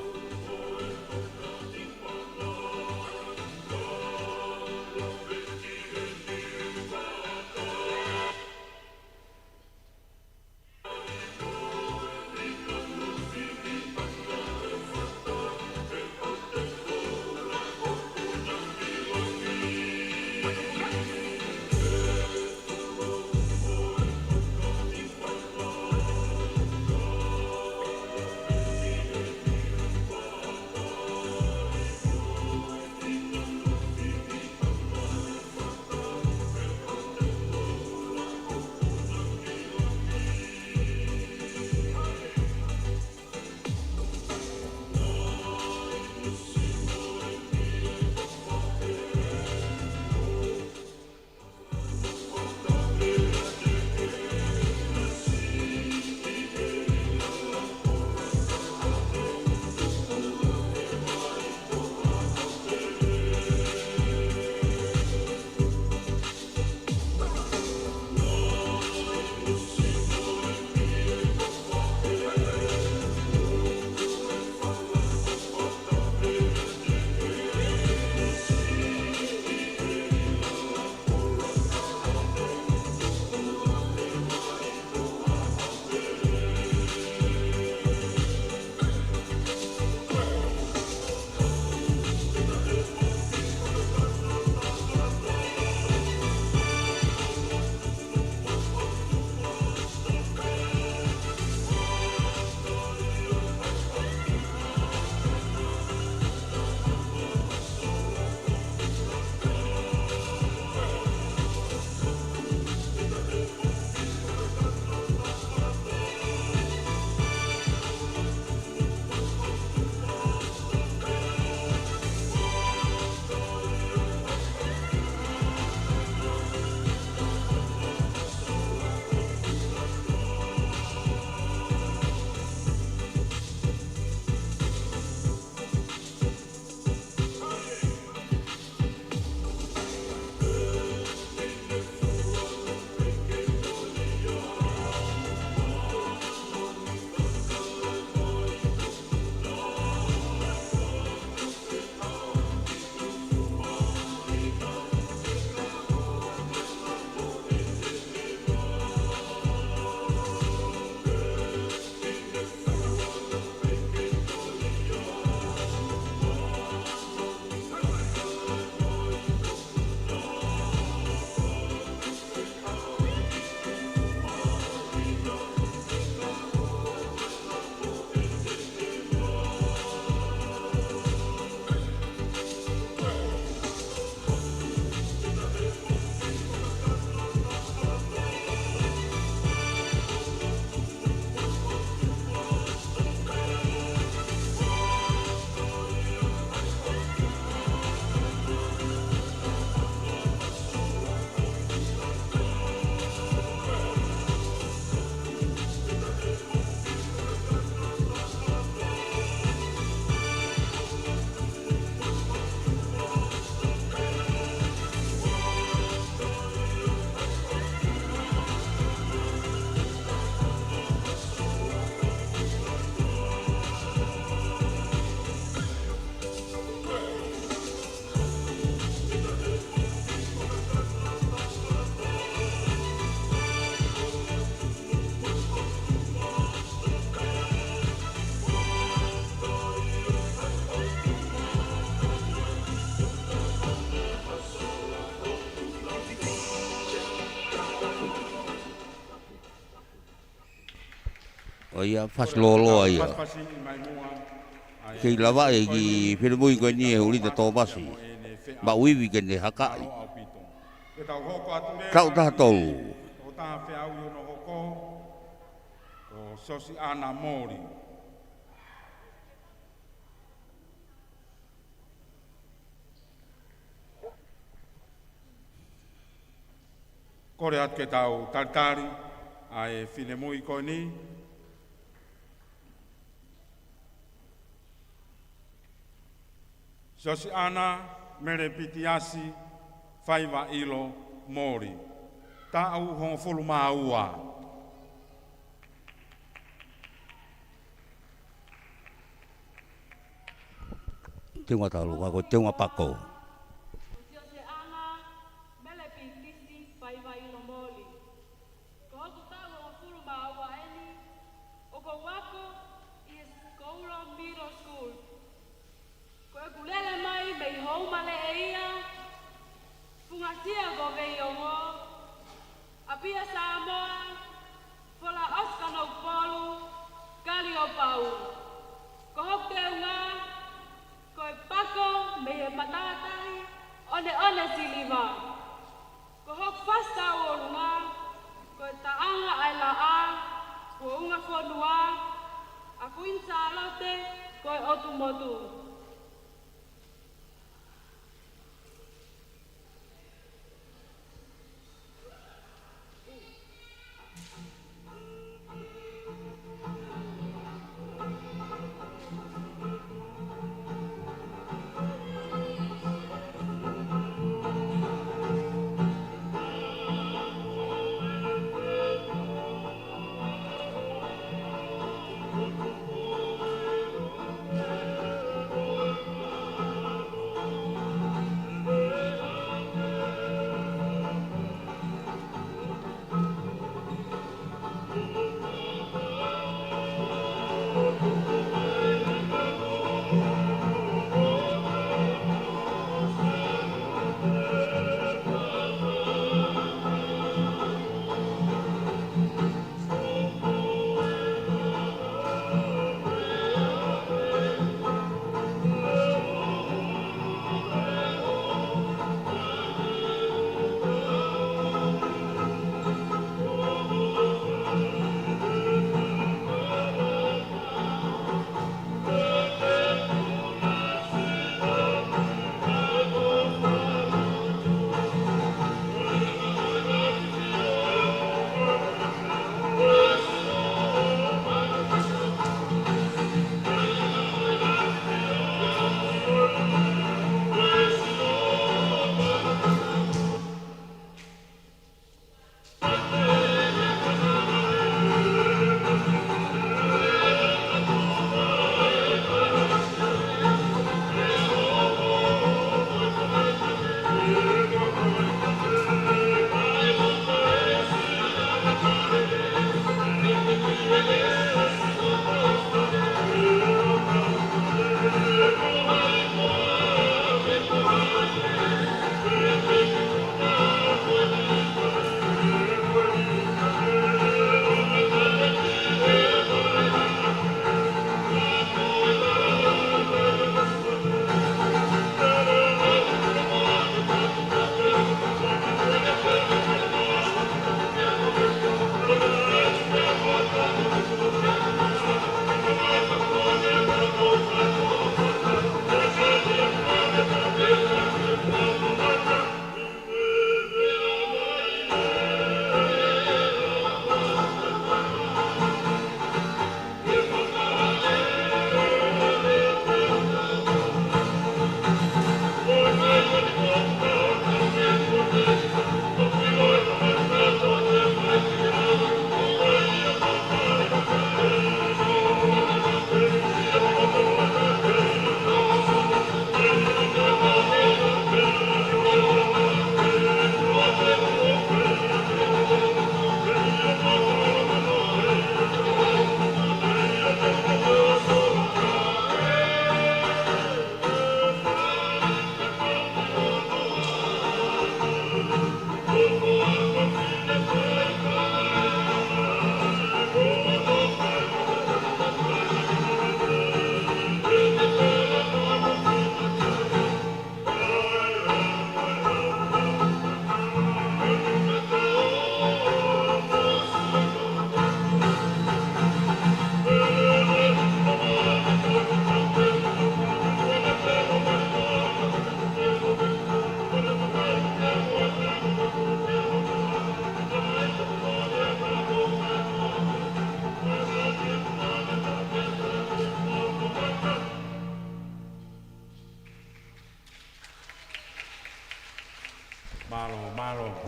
ʻO ia, fasi lōloa ia. Pasipasi mai muʻa, ʻa e kei lava e kiʻi finemui ko eni ʻe Hulita Tōmasi Maʻuivi ke ne hakaʻi. Ke tau hoko atu leva. Taʻu taha tolu. Ko e taha feau ʻi hono hoko, ko Siosiʻana Moli. Kole atu ke tau talitali ʻa e finemui ko eni. Siosiʻana Mele Pitiasi Faivaʻilo Moli, taʻu hongofulu mā ua. Teunga talu, ka ko e teunga pako. Siosiʻana Mele Pitiasi Faivaʻilo Moli. Ko hoku taʻu hongofulu mā ua eni, ʻoku ou ako ʻi he Sikoula Middle School. Ko ʻeku lele mai mei Houma Leʻeia, Fungasia ko Veiongo, ʻApia Samoa, Fola ʻOsi Kanokupolu, Kaliopau. Ko hoku teunga, ko e pako mei he matātahi ʻoneʻone siliva. Ko hoku fasi tauʻolunga, ko e Taʻanga ʻa e Laʻā, Kuo Unga Fonua, ʻa Kuini Sālote ko e ʻOtu Motu.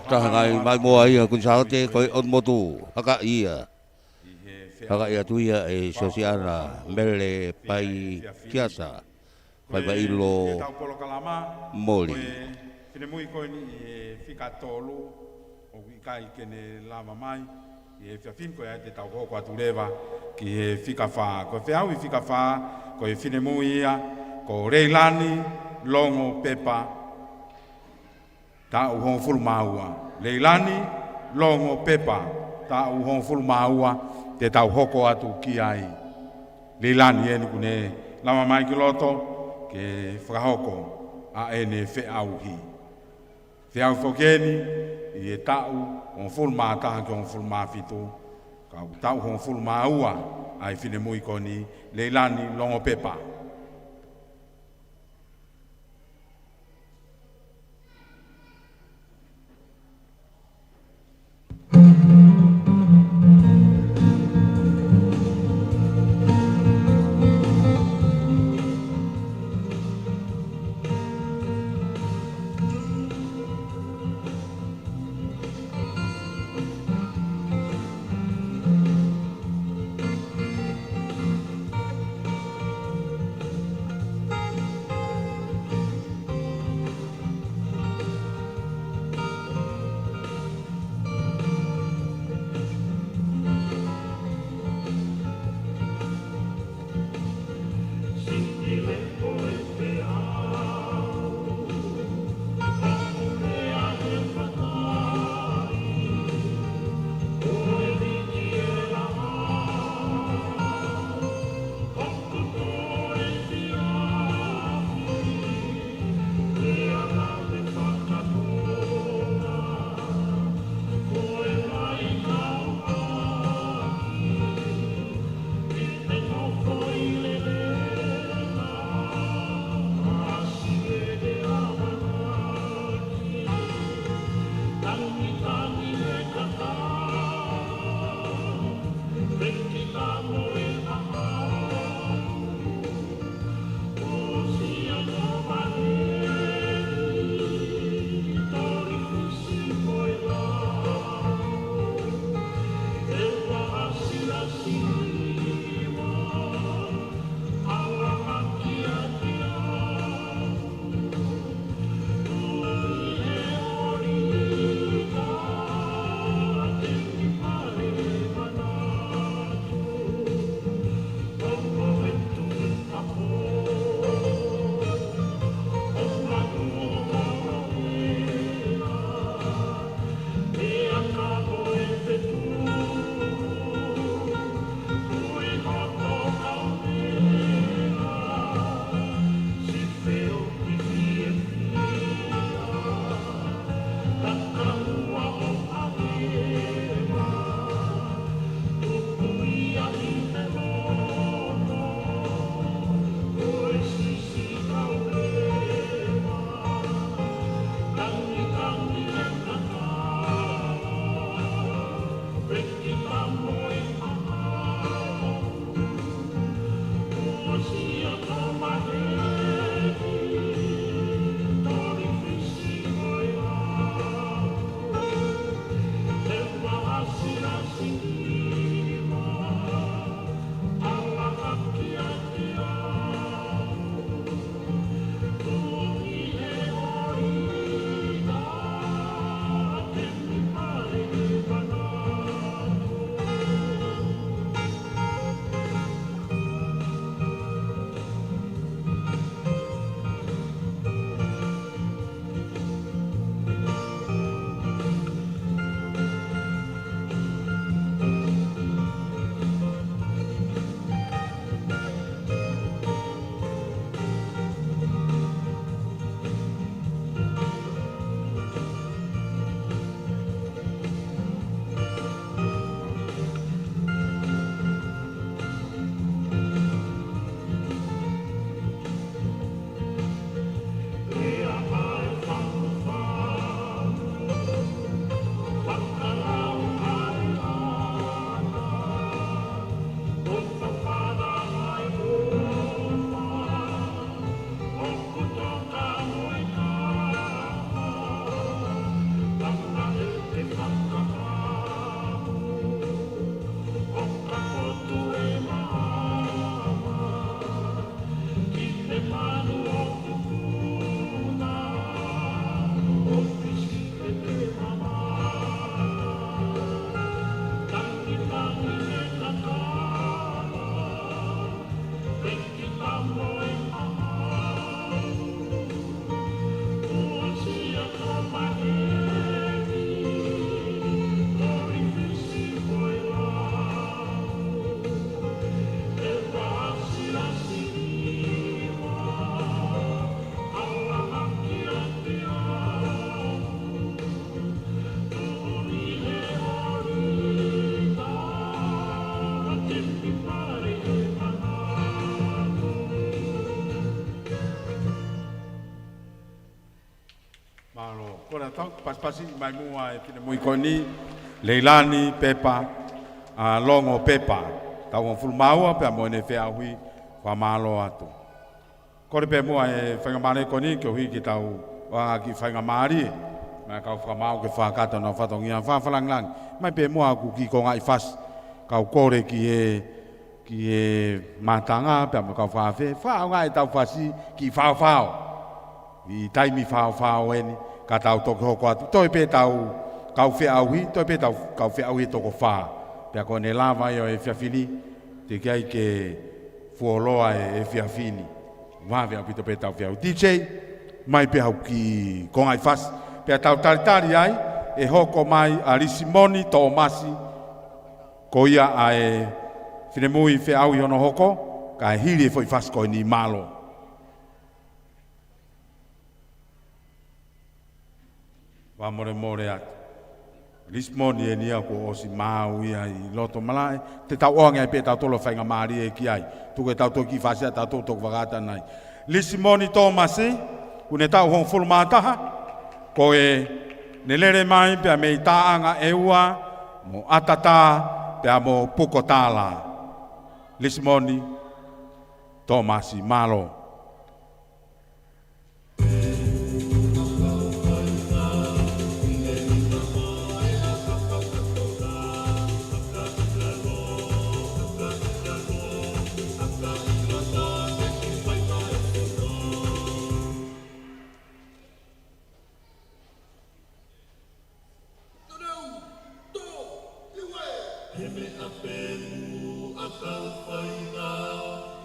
Taha ngai mai moa ia Kuini Sālote, ko e ʻOtu Motu, hakaʻi ia. Hakaʻi atu ia ʻe Siosiana Mele Paitiasa, faiva ʻilo Moli. Finemui ko eni ʻi he fika tolu, ʻoku ʻikai ke ne lava mai ʻi he efiafi ni, ko ia te tau hoko atu leva ki he fika fā. Ko e feʻauhi fika fā, ko e finemui ia ko Leilani Longopepa, taʻu hongofulu mā ua. Leilani Longopepa, taʻu hongofulu mā ua, te tau hoko atu ki ai. Leilani eni kuo ne lava mai ki loto ke fakahoko ʻa ʻene feʻauhi. Feʻauhi foki eni ʻi he taʻu hongofulu mā taha ki he hongofulu mā fitu, ka ʻoku taʻu hongofulu mā ua ʻa e finemui ko eni, Leilani Longopepa. Tau pasipasi mai muʻa e finemui ko eni, Leilani Pepa, ʻa Longo Pepa, taʻu hongofulu mā ua, pea mo ʻene feʻauhi, fakamālō atu. Kole pē muʻa e faingamālie ko eni, koeʻuhi ke tau ʻoange ha kiʻi faingamālie maʻa e kau fakamaau ke fakakakato honau fatongia fakalangilangi. Mai pē muʻa ʻeku kiʻi kongaʻi fasi, kau kole ki he, ki he mātanga, pea mo e kau fakaafe, fakaʻaongaʻi ʻetau fasi kiʻi faofao. ʻI he taimi faofao eni, ka tau toki hoko atu. Toe pē ʻetau kau feʻauhi, toe pē ʻetau kau feʻauhi ʻe toko fā. Pea ko ʻene lava ia ʻo e efiafi ni, teʻeki ai ke fuoloa e efiafi ni. Vave ʻaupito pē ʻetau feʻauhi. D J, mai pē haʻo kiʻi kongaʻi fasi. Pea tau talitali ai, ʻe hoko mai ʻa Lisimoni Tōmasi, ko ia ʻa e finemui feʻauhi hono hoko, kae hili e foʻi fasi ko eni, mālō. Fakamolemole atu. Lisimoni eni ia kuo ʻosi maau ia ʻi loto malaʻe. Te tau ʻoange ai pē ʻe tautolu e faingamālie ki ai. Tuku ke tau toki fasi ʻa tautolu toki fakatana ai. Lisimoni Tōmasi, ʻoku ne taʻu hongofulu mā taha, ko ʻene lele mai pea mei Taʻanga ʻEua, mo ʻAtatā, pea mo Pukotala. Lisimoni Tōmasi, mālō. He meʻa pē ʻoku kau fai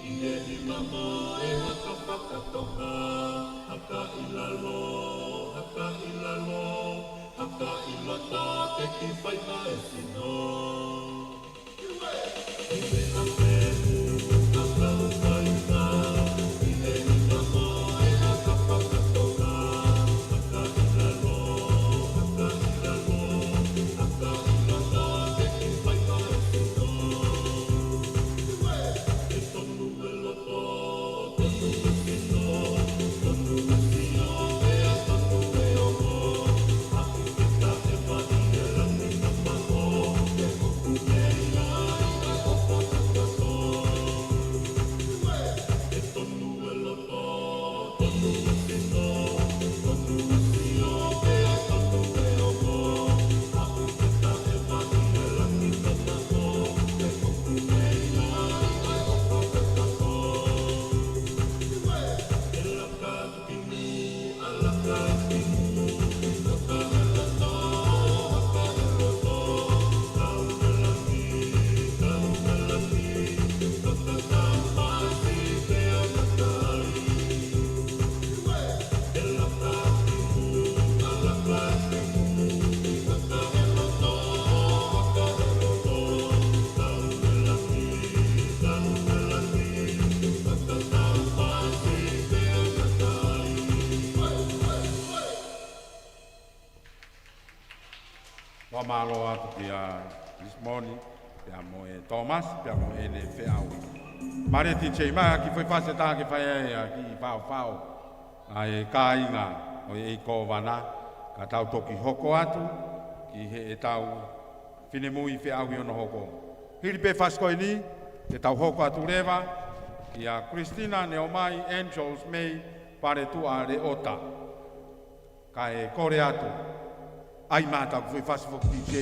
ʻi he ʻi mamo e haka fakatonga, haka ʻi lalo, haka ʻi lalo, haka ʻi loto, teʻeki fai maʻa e sino. Fakamālō atu kia Lisimoni, pea mo e Tōmasi, pea mo ʻene feʻauhi. Mālie D J, mai ha kiʻi foʻi fasi ʻe taha ke fai ai ha kiʻi faofao ʻa e kāinga ʻo e ʻEiki Kōvana, ka tau toki hoko atu ki heʻetau finemui feʻauhi hono hoko. Hili pē fasi ko eni, te tau hoko atu leva kia Christina Neomai Angels mei Paletuʻa Leota. Kae kole atu, ʻai mai haʻaku foʻi fasi foki D J.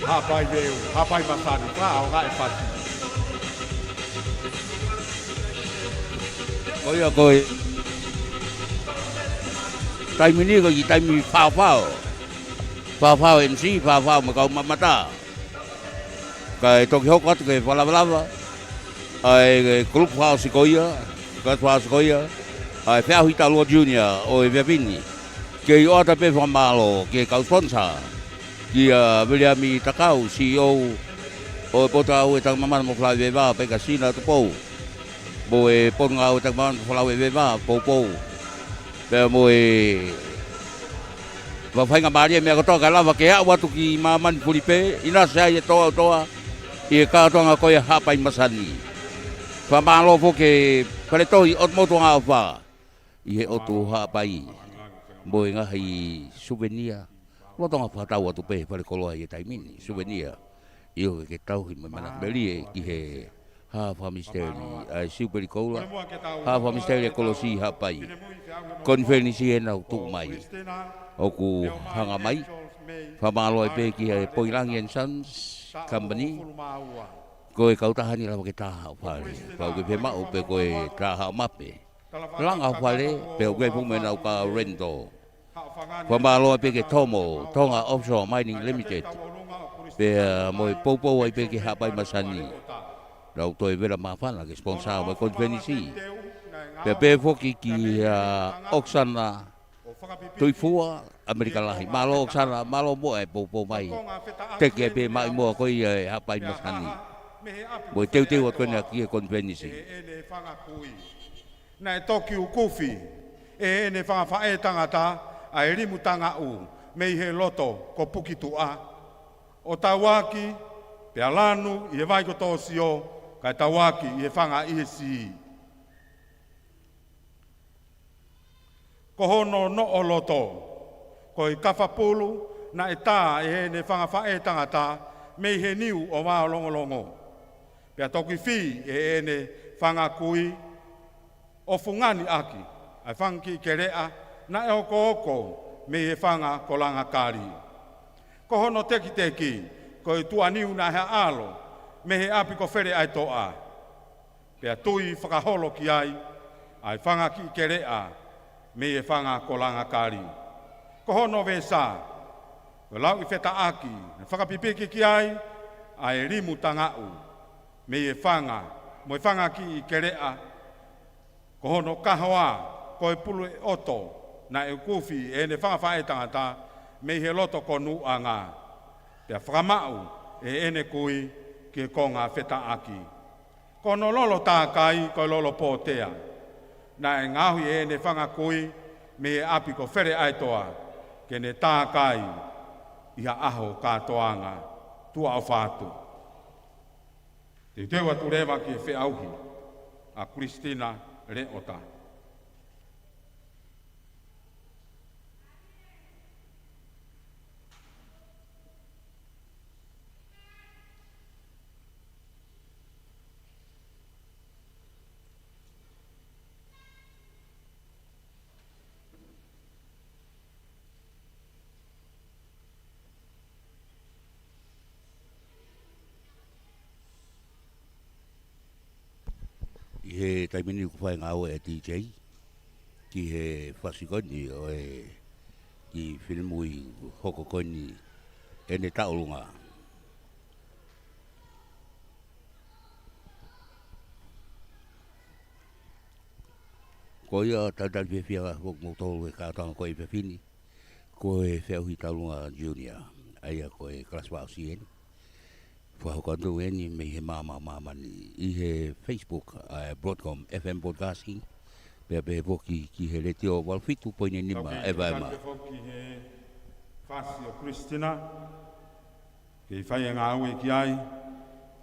Haʻapai Veu, Haʻapai Masani, ka ʻaonga e fasi. Ko ia ko e taimi ni ko e taimi faofao. Faofao M C, faofao mo e kau mamata. Kae toki hoko atu ke fakalavalava ʻa e kulupu fakaʻosi ko ia, kulupu fakaʻosi ko ia ʻa e feʻauhi taʻu ua junior ʻo e efiafi ni. Kei ʻoatu pē fakamālō ki he kau sponsor, kia Viliami Takau, C E O ʻo e Potungāue Takimamanatu mo Falaveʻi Veva, Pekasina Tupou, mo e Potungāue Takimamanatu mo Falaveʻi Veva, Poupou, pea mo e fafanga mālie meʻa kotoa kae lava ke aʻu atu ki māmani fulipē, ʻinasi ai e toʻa ʻotoa ʻi he kātoanga ko ia Haʻapai Masani. Fakamālō foki ki he Fale Tohi ʻOtu Motu Angaʻofa ʻi he ʻotu Haʻapai mo e ngaahi suvenia. Lolotonga fakatau atu pē he falekoloa ʻi he taimi ni, suvenia. ʻIo ke tauhi mo e manako melie ki he hā fakamisiteli ʻa e Siupeli Koula, hā fakamisiteli ʻa e kolosi Haʻapai. Konifelenisi ʻe nau tuʻu mai ʻoku hanga mai. Fakamālō ai pē ki he Poilangi and Sons Company. Ko e kautaha ni lava ke tā haʻo fale. Pau ke fiemaʻu pē ko e tā haʻo mape. Langa haʻo fale, pea ʻoku ʻi ai foki mo ʻenau kau rental. Fakamālō pē ki he Tomo, Tonga Offshore Mining Limited, pea mo e poupou ai pē ki Haʻapai Masani. Nau toe vela māfana ke sponsor mo e konifelenisi. Pea pehē foki kia Oksana Tuifua, ʻAmelika Lahi. Mālō Oksana, mālō muʻa e poupou mai. Teke pē maʻimoa ko ia ʻe Haʻapai Masani. Mo e teuteu atu ko ena ki he konifelenisi. Naʻe toki ukufi ʻe heʻene fanga faʻētangata ʻa e limu tangaʻu mei he loto ko Pukituʻa, ʻo tauaki pea lanu ʻi he vai ko Tōsio, kae tauaki ʻi he fanga ʻi he sī. Ko hono noʻo loto ko e kafapulu naʻe tā ʻe heʻene fanga faʻētangata mei he niu ʻo Vaolongolongo, pea toki fī ʻe heʻene fanga kui ʻo fungani ʻaki ʻa e fanga kiʻi keleʻa naʻe okooko mei he fanga ko Langakali. Ko hono tekiteki ko e tuʻaniu naʻe haʻalo mei he ʻapi ko Feleʻaetoʻa, pea tui fakaholo ki ai ʻa e fanga kiʻi keleʻa mei he fanga ko Langakali. Ko hono vesa ko e lauʻi fetaʻaki naʻe fakapipiki ki ai ʻa e limu tangaʻu mei he fanga mo e fanga kiʻi keleʻa. Ko hono kahoa ko e pulu ʻe ʻoto naʻe ukufi ʻe heʻene fanga faʻētangata mei he loto ko Nuʻanga, pea fakamaʻu ʻe heʻene kui ki he konga fetaʻaki. Ko hono lolo tākai ko e lolo pōtea naʻe ngaohi ʻe heʻene fanga kui mei he ʻapi ko Feleʻaetoʻa ke ne tākai ʻi ha ʻaho kātoanga tuʻa ʻofa atu. Teuteu atu leva ki he feʻauhi ʻa Kulistina Leota. ʻI he taimi ni ʻoku fai ngāue ʻa e D J ki he fasi ko eni ʻo e kiʻi filimu ʻi hoko ko eni ʻene taʻolunga. Ko ia, talitali fiefia foki moutolu he kātoanga ko e efiafi ni. Ko e feʻauhi taʻolunga junior, ʻa ia ko e kalasi fakaʻosi eni. Fakahoko atu eni mei he maama ʻo māmani ʻi he Facebook, ʻa e Broadcom F M Broadcasting, pea pehē foki ki he Letiō valu fitu poini nima F M. Talitali foki he fasi ʻo Kulistina. Kei fai e ngāue ki ai,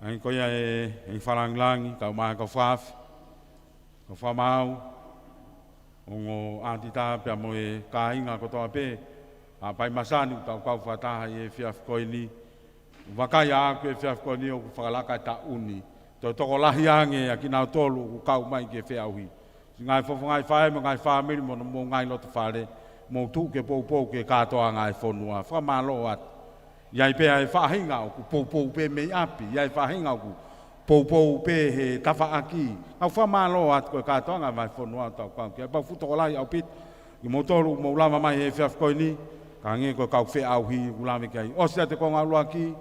ʻa ia ko ia ʻe, ʻe fakalāngilangi, kau mai ko Fafi, ko Famau, ongo ʻātita pea mo e kāinga kotoa pē, Haʻapai Masani, tau kau fakataha ʻi he efiafi ko eni, vakai ʻaʻaku he efiafi ko eni ʻoku fakalaka e taʻu ni, toe tokolahi ange ʻa kinautolu ʻoku kau mai ki he feʻauhi. Siʻi ngaahi fofonga faʻē mo e ngaahi fāmili mo, mo e ngaahi loto fale, mou tuʻu ke poupou ki he kātoanga e fonua. Fakamālō atu. ʻI ai pē ʻa e faʻahinga ʻoku poupou pē mei ʻapi, ʻi ai e faʻahinga ʻoku poupou pē he tafaʻaki. Kau fakamālō atu ko e kātoanga vahefonua ʻoku tau kau ki ai, pau fuʻu tokolahi ʻaupito kimoutolu ʻoku mou lava mai he efiafi ko eni, ka hangē ko e kau feʻauhi ʻoku lave ki ai. ʻOsi atu e konga ʻuluaki,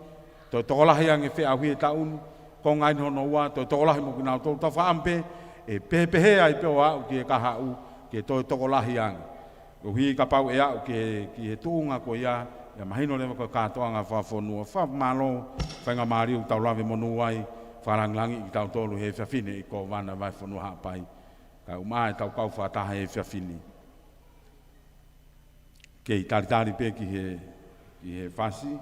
toe tokolahi ange feʻauhi e taʻu ni, konga eni hono ua, toe tokolahi mo kinautolu. Tau fakaʻamu pē ʻe pehē pē ai pē ʻo aʻu ki he kahaʻu, ke toe tokolahi ange. Koeʻuhi kapau ʻe aʻu ki he, ki he tuʻunga ko ia, ʻe mahino leva ko e kātoanga fakafonua. Fakamālō, faingamālie ʻoku tau lave monū ai, fakalāngilangiʻi kitautolu he efiafi ni ʻi Kōvana Vahefonua Haʻapai. Kae ʻumaʻā ʻetau kau fakataha he efiafi ni. Kei talitali pē ki he, ki he fasi.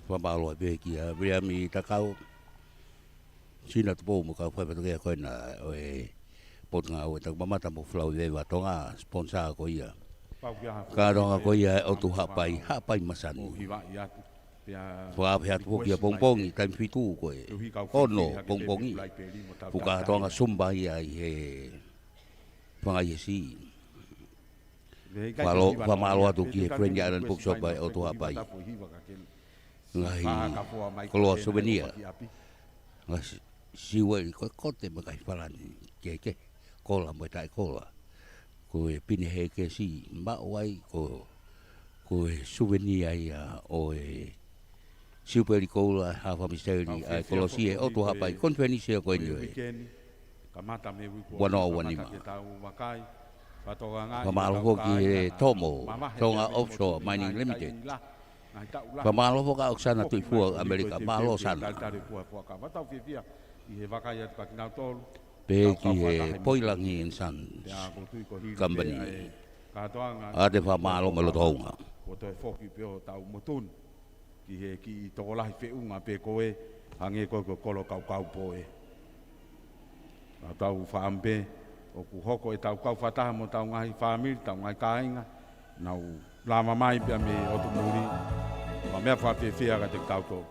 Fakamālō pē kia Viliami Takau, Sina Tupou mo e kau faifatongia ko ena ʻo e Potungāue Takimamata mo Flau Veva Tonga, sponsor ko ia. Kātoanga ko ia ʻo e ʻOtu Haʻapai, Haʻapai Masani. Fakaafe atu foki ʻapongipongi, taimi fitu ko e ono pongipongi. Fuʻu kātoanga Zumba ia ʻi he Fanga ʻi he Sī. Fakamālō, fakamālō atu ki he Friendly Island Bookshop ʻa e ʻOtu Haʻapai. Ngaahi koloa souvenir. Ngaahi si-, siueli ko e kote mo e ngaahi falani kehekehe. Kola mo e taʻekola. Ko e pine hēkesi maʻu ai ko, ko e souvenir ia ʻo e Siupeli Koula, Hafa Miseli, ʻa e kolosi ʻa e ʻOtu Haʻapai, konifelenisi ko eni ʻo e ua noa ua nima. Fakamālō foki ki he Tomo, Tonga Offshore Mining Limited. Fakamālō foki kia ʻOksana Tuʻifua ʻAmelika, mālō Sana. Pehē ki he Poilangi and Sons Company. ʻA e fakamālō mo e lotoʻaonga. Kuo toe foki pē ʻo tau motu ni ki he kiʻi tokolahi feʻunga pē ko ē, hangē ko e ko e kolo kaukaupoʻe. Ka tau fakaʻamu pē ʻoku hoko ʻetau kau fakataha mo ʻetau ngaahi fāmili, ʻetau ngaahi kāinga, nau lava mai pea mei ʻotu muli, ʻo meʻa fakafiefia kiate kitautolu.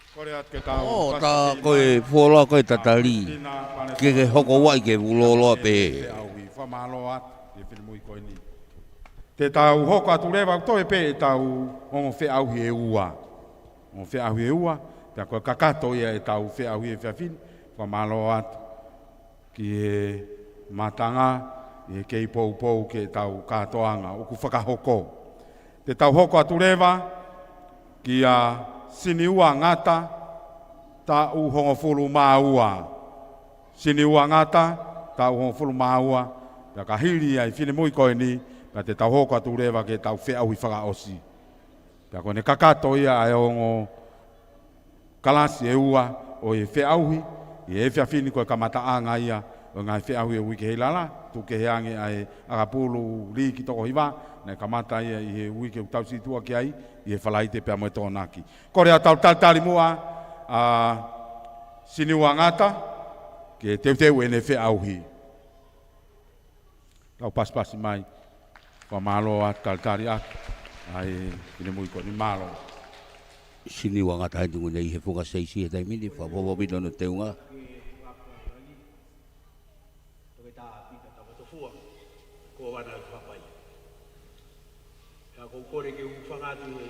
Kole atu ke tau ʻO, tā ko e fuoloa ko e tatali. Ke ke hoko ua i ke vuloloa pē. Feʻauhi, fakamālō atu ki he finemui ko eni. Te tau hoko atu leva ʻo toe pē ʻetau ongo feʻauhi ʻe ua. Ongo feʻauhi ʻe ua, pea ko e kakato ia ʻetau feʻauhi he efiafi ni, fakamālō atu ki he matanga ʻi he kei poupou ke tau kātoanga ʻoku fakahoko. Te tau hoko atu leva kia Siniua Ngata, taʻu hongofulu mā ua. Siniua Ngata, taʻu hongofulu mā ua, pea ka hili ai finemui ko eni, pea te tau hoko atu leva ke tau feʻauhi fakaʻosi. Pea ko ʻene kakato ia ʻa e ongo kalasi ʻe ua ʻo e feʻauhi, ʻi he efiafi ni ko e kamataʻanga ia ʻo e ngaahi feʻauhi ʻo e uike ʻi lalo, tuku kehe ange ʻa e ʻakapulu liiki toko hiva, naʻe kamata ia ʻi he uike ʻoku tau situʻa ki ai, ʻi he Falaite pea mo e Tokonaki. Kole atu tau talitali muʻa ʻa Siniua Ngata, ke teuteu ʻene feʻauhi. Tau pasipasi mai. Fakamālō atu talitali atu. ʻAi, finemui ko eni, mālō. Siniua Ngata ʻi he tuʻunga ʻi he fuka seisi he taimi ni, fakapoʻupoʻu pē hono teunga. Toketā Pita Tamatofua, ko Vana Hapai. Pea ʻoku ou kole ke u hūfanga atu he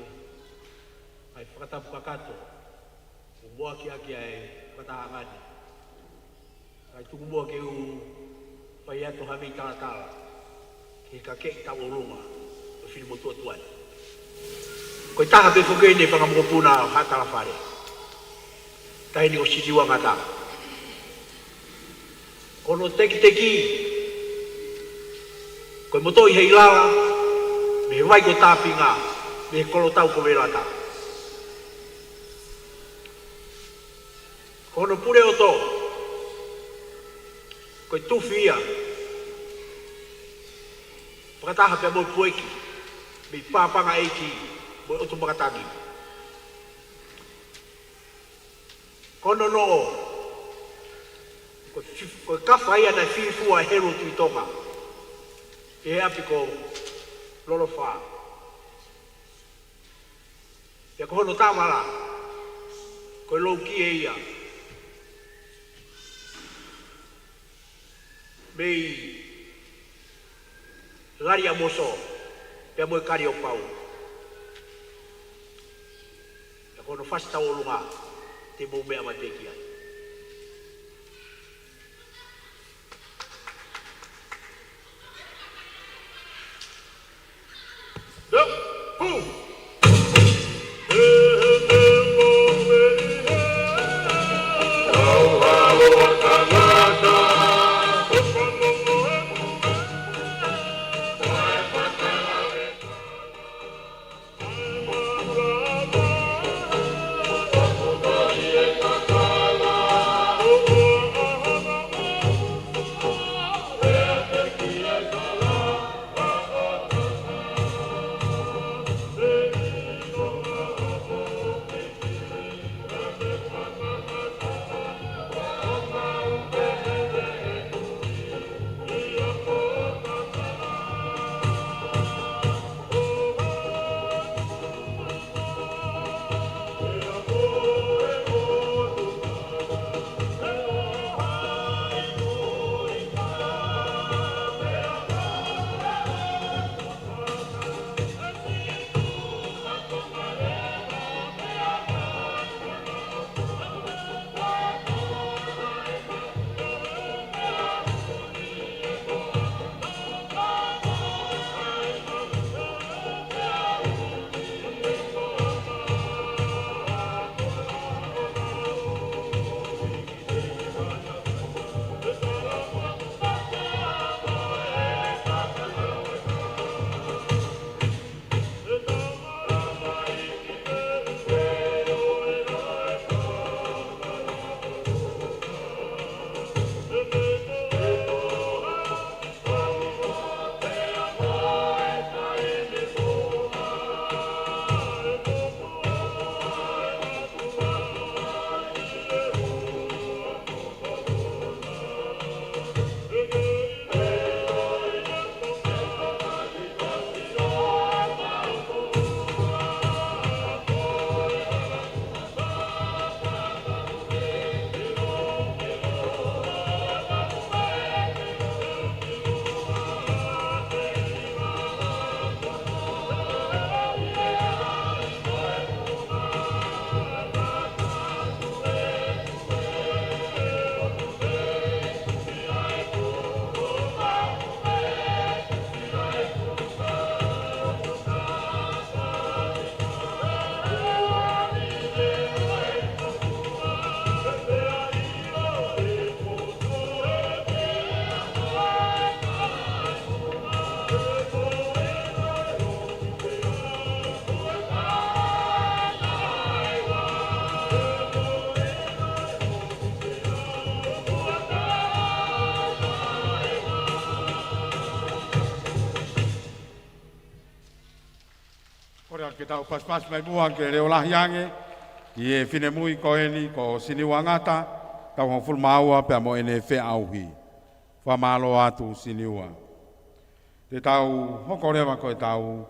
ʻai fakatapu kakato ʻoku muʻaki ʻaki ʻa e fakatahaʻanga ni. Kae tuku muʻa ke u fai atu ha meʻi talatala ki he kakeʻi taʻu ʻolunga ʻo e finemotuʻa tuai. Ko e taha pē foki eni e fanga mokopuna ʻo Haʻa Talafale, taha eni ko Siniua Ngata. Ko hono tekiteki, ko e motoʻi he ʻi lalo, mei he vai ko Tāpinga, mei he kolotau ko Velata. Ko hono puleʻoto, ko e tufi ia fakataha pea mo e pueki mei Papangaʻeiki mo e ʻOtu Makatangi. Ko hono noʻo, ko e fi-, ko e kafa ia naʻe fifua ʻe Helu Tuʻi Tonga ʻi he ʻapi ko Lolofā. Pea ko hono tāvala, ko e loukie ia mei Laliamoso pea mo e Kaliopau. Pea ko hono fasi taʻu ʻolunga te mou meʻa mai pē ki ai. Tau pasipasi mai muʻa ke leʻo lahi ange ki he finemui ko eni ko Siniua Ngata, taʻu hongofulu mā ua pea mo ʻene feʻauhi. Fakamālō atu Siniua. Te tau hoko leva ko ʻetau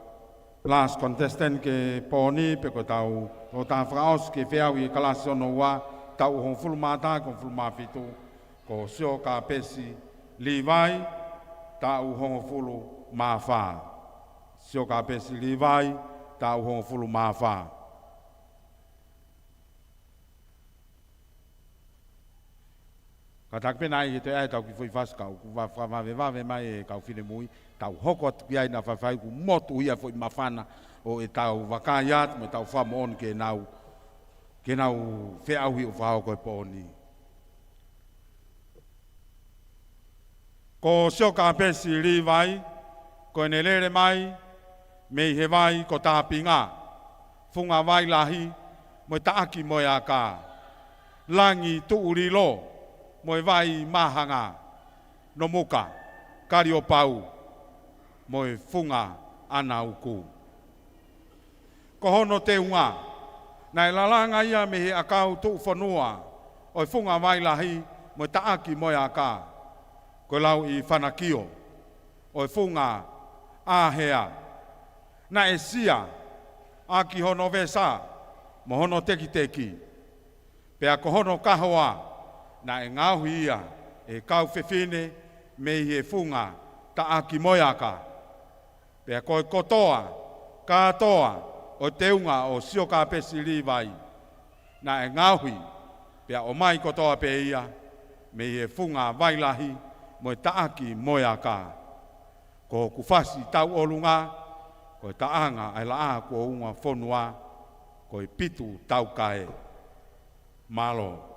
last contestant ki he pō ni, pe ko ʻetau tokotaha fakaʻosi ke feʻauhi e kalasi hono ua, taʻu hongofulu mā taha ki he hongofulu mā fitu, ko Siokapesi Līvai, taʻu hongofulu mā fā. Siokapesi Līvai, taʻu hongofulu mā fā. Kātaki pē naʻa ʻi he toe ʻai ʻetau kiʻi foʻi fasi kaʻu, kuo fakavavevave mai e kau finemui, tau hoko atu ki ai naʻa faifai kuo motuʻia e foʻi māfana ʻo ʻetau vakai atu mo ʻetau fakamoʻoni ke nau, ke nau feʻauhi ʻo fakahoko e pō ni. Ko Siokapesi Līvai, ko ʻene lele mai mei he vai ko Tāpinga, Fungavailahi mo e Taʻakimoeaka, Langituʻulilo mo e Vaimahanga, Nomuka, Kaliopau mo e Funga ʻAnauku. Ko hono teunga, naʻe lalanga ia mei he ʻakau tuʻufonua ʻo e Fungavailahi mo e Taʻakimoeaka, ko e lauʻi fanakio ʻo e Funga ʻĀhea. Naʻe sia ʻaki hono vesa mo hono tekiteki, pea ko hono kahoa naʻe ngaohi ia ʻe he kau fefine mei he Funga Taʻakimoeaka. Pea ko e kotoa kātoa ʻo e teunga ʻo Siokapesi Līvai naʻe ngaohi pea ʻomai kotoa pē ia mei he Fungavailahi mo e Taʻakimoeaka. Ko hoku fasi tauʻolunga, ko e taʻanga ʻa e laʻā kuo unga fonua, ko e Pitu Taukae. Mālō.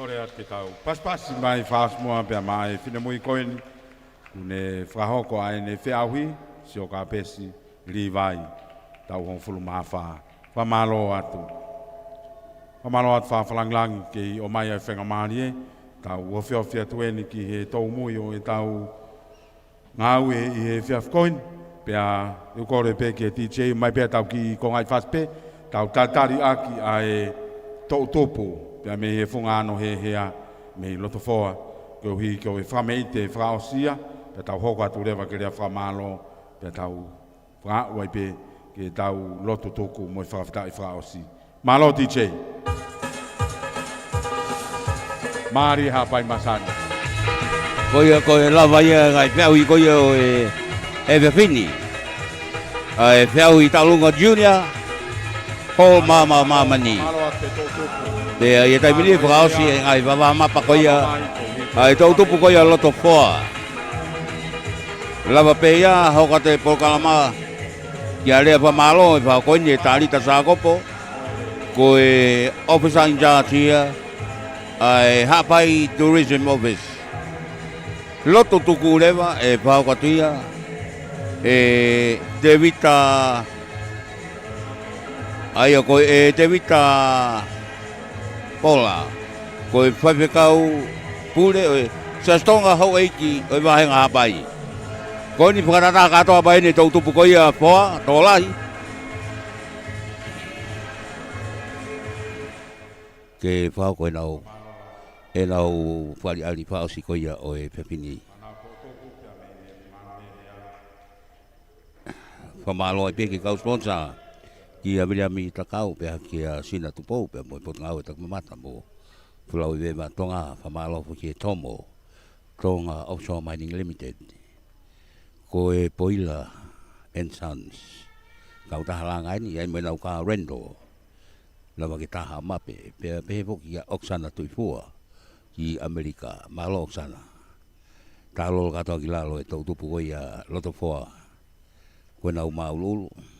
Kole atu ke tau pasipasi mai fakaʻosi muʻa pea maʻa e finemui ko eni, ʻoku ne fakahoko ʻa ʻene feʻauhi, Siokapesi Līvai, taʻu hongofulu mā fā. Fakamālō atu. Fakamālō atu fakalangilangi ke ʻomai ʻa e faingamālie, tau ofiofi atu eni ki he tōmui ʻo ʻetau ngāue ʻi he efiafi ko eni, pea ʻoku ou kole pē ki he D J mai pea tau kiʻi konga ʻi fasi pē, tau tatali ʻaki ʻa e toʻutupu, pea mei he funga ano he hea, mei Lotofoa, koeʻuhi ko e fakameʻite fakaʻosi ia, pea tau hoko atu leva ke lea fakamālō, pea tau fakaʻau ai pē ke tau lotu tuku mo e fakafetaʻi fakaʻosi. Mālō D J. Mālō Haʻapai Masani. Ko ia ko e lava ia ngaahi feʻauhi ko ia ʻo e, e efiafi ni. ʻA e feʻauhi Taʻalunga Junior, Hall Mama Māmani. Mālō atu pē toʻutupu. Pea ʻi he taimi ni fakaʻosi e ngaahi vavā mapa ko ia. ʻA e toʻutupu ko ia Lotofoa. Lava pē ia, hoko atu e polokalama. Kia lea fakamālō, e fakahoko eni ʻe Talita Sākopo, ko e officer in charge ia, ʻa e Haʻapai Tourism Office. Lotu tuku leva, ʻe fakahoko atu ia, ʻe Tevita, ʻa ia ko e Tevita Pola, ko e faifekau pule ʻo e Siasi Tonga houʻeiki ʻo e vāhenga Haʻapai. Ko eni fakatātā kātoa pē eni e toʻutupu ko ia Foa, Tokolahi. Ke fakahoko ʻenau, ʻenau fakaʻaliʻali fakaʻosi ko ia ʻo e efiafi ni. Fakamālō ai pē ki he kau sponsor, kia Viliami Takau, pea kia Sina Tupou, pea mo e Potungāue Takimamata mo Fulau ʻi Veva Tonga, fakamālō foki ki he Tomo, Tonga Offshore Mining Limited. Ko e Poila and Sons. Kautaha langa eni, ʻa ia mo ʻenau kā rental. Lava ke taha mape, pea pehē foki kia Oksana Tuifua, ki ʻAmelika, mālō Oksana. Tau lolo kātoa ki lalo e toʻutupu ko ia Lotofoa. Ko ʻenau māʻuluʻulu.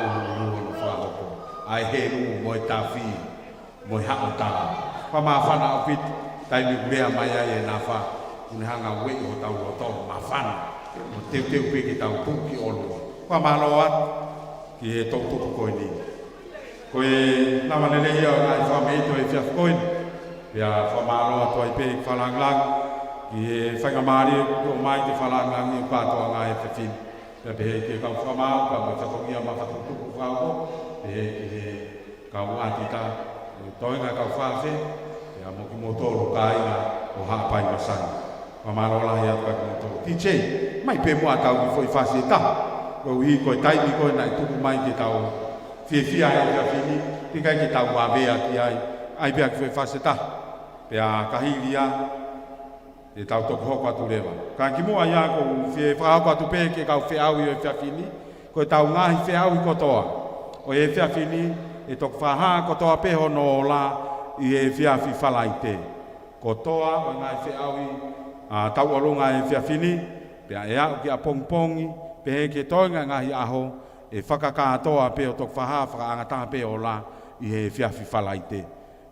ʻuluʻulu hono fakahoko ʻa e helu mo e tafi mo e haʻutā. Fakamāfana ʻaupito, taimi ʻoku lea mai ai e nafa, ʻoku ne hanga ʻo ueʻi hotau loto, māfana, mo teuteu pē ke tau tuʻu ki ʻolunga. Fakamālō atu ki he toʻutupu ko eni. Ko e lava lelei ia ʻo e ngaahi fakameʻite ʻo e efiafi ko eni. Pea fakamālō atu ai pē ki he fakalāngilangi, ki he faingamālie kuo ʻomai ke fakalāngilangiʻi kātoa e ngaahi efiafi ni. Pea pehē ki he kau fakamaau, pea mo e fatongia mo e fakafofonga, pehē ki he kau ʻātita, mo e toenga kau fafine, pea mo kimoutolu kāinga ʻo Haʻapai Masani. Fakamālō lahi atu kiate kimoutolu. TJ, mai pē muʻa ʻetau kiʻi foʻi fasi ʻe taha. Koeʻuhi ko e taimi ko ē naʻe tuku mai ke tau fiefia ai he efiafi ni, teʻeki ai ke tau vave ki ai, ʻai pē ha kiʻi foʻi fasi ʻe taha. Pea ka hili ia, te tau toki hoko atu leva. Ka kimuʻa ia ʻoku ou fie fakahoko atu pē ki he kau feʻauhi ʻo e efiafi ni, ko ʻetau ngaahi feʻauhi kotoa ʻo e efiafi ni, ʻe toki fakahā kotoa pē hono ola ʻi he efiafi Falaite. Kotoa ʻo e ngaahi feʻauhi, ʻa, tauʻolunga e efiafi ni, pea ʻe aʻu ki ʻapongipongi, pehē ki he toenga ngaahi ʻaho, ʻe fakakātoa pē ʻo toki fakahā fakaʻangataha pē ola ʻi he efiafi Falaite.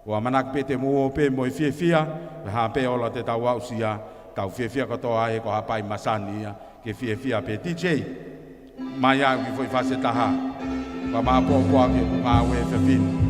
ʻOku ʻamanaki pē te mou ō pē mo e fiefia, pea hā pē ola te tau aʻusia, tau fiefia kotoa ai he ko Haʻapai Masani ia, ke fiefia pē. TJ, mai ʻa e kiʻi foʻi fasi ʻe taha. Fakamāʻopoʻopo ʻaki ʻeku ngāue he efiafi ni.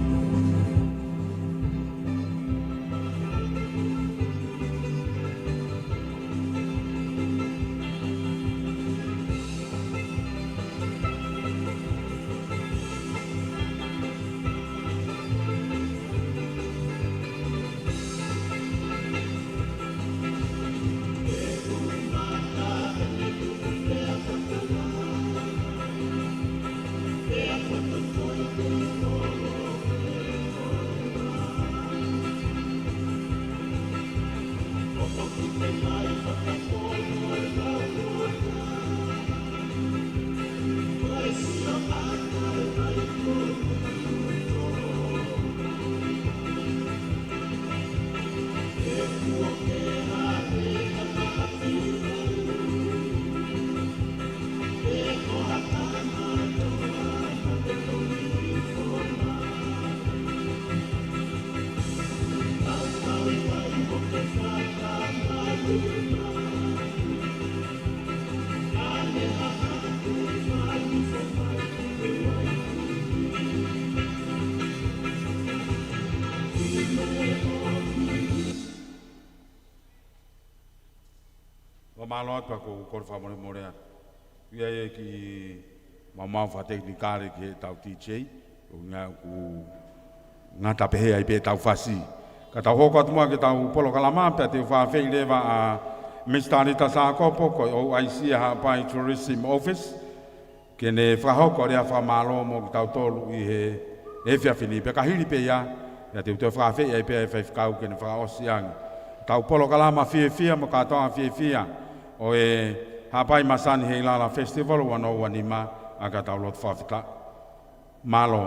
Fakamālō atu, pea ʻoku ou kole fakamolemole atu ia ʻi he kiʻi maumau fakatekinikale ki heʻetau TJ, ʻo ngā ʻoku ngata pehē ai pē ʻetau fasi. Ka tau hoko atu muʻa ki heʻetau polokalama, pea te u fakaafeʻi leva ʻa Misa Talita Sākopo, ko e OIC ʻa e Haʻapai Tourism Office, ke ne fakahoko lea fakamālō mo kitautolu ʻi he efiafi ni. Pea ka hili pē ia, ia te u toe fakaafeʻi ai pē ʻa e faifekau ke ne fakaʻosi ange ʻetau polokalama fiefia mo kātoanga fiefia ʻo e Haʻapai Masani Heilala Festival ua noa ua nima, ʻa ia ka tau lotu fakafetaʻi. Mālō.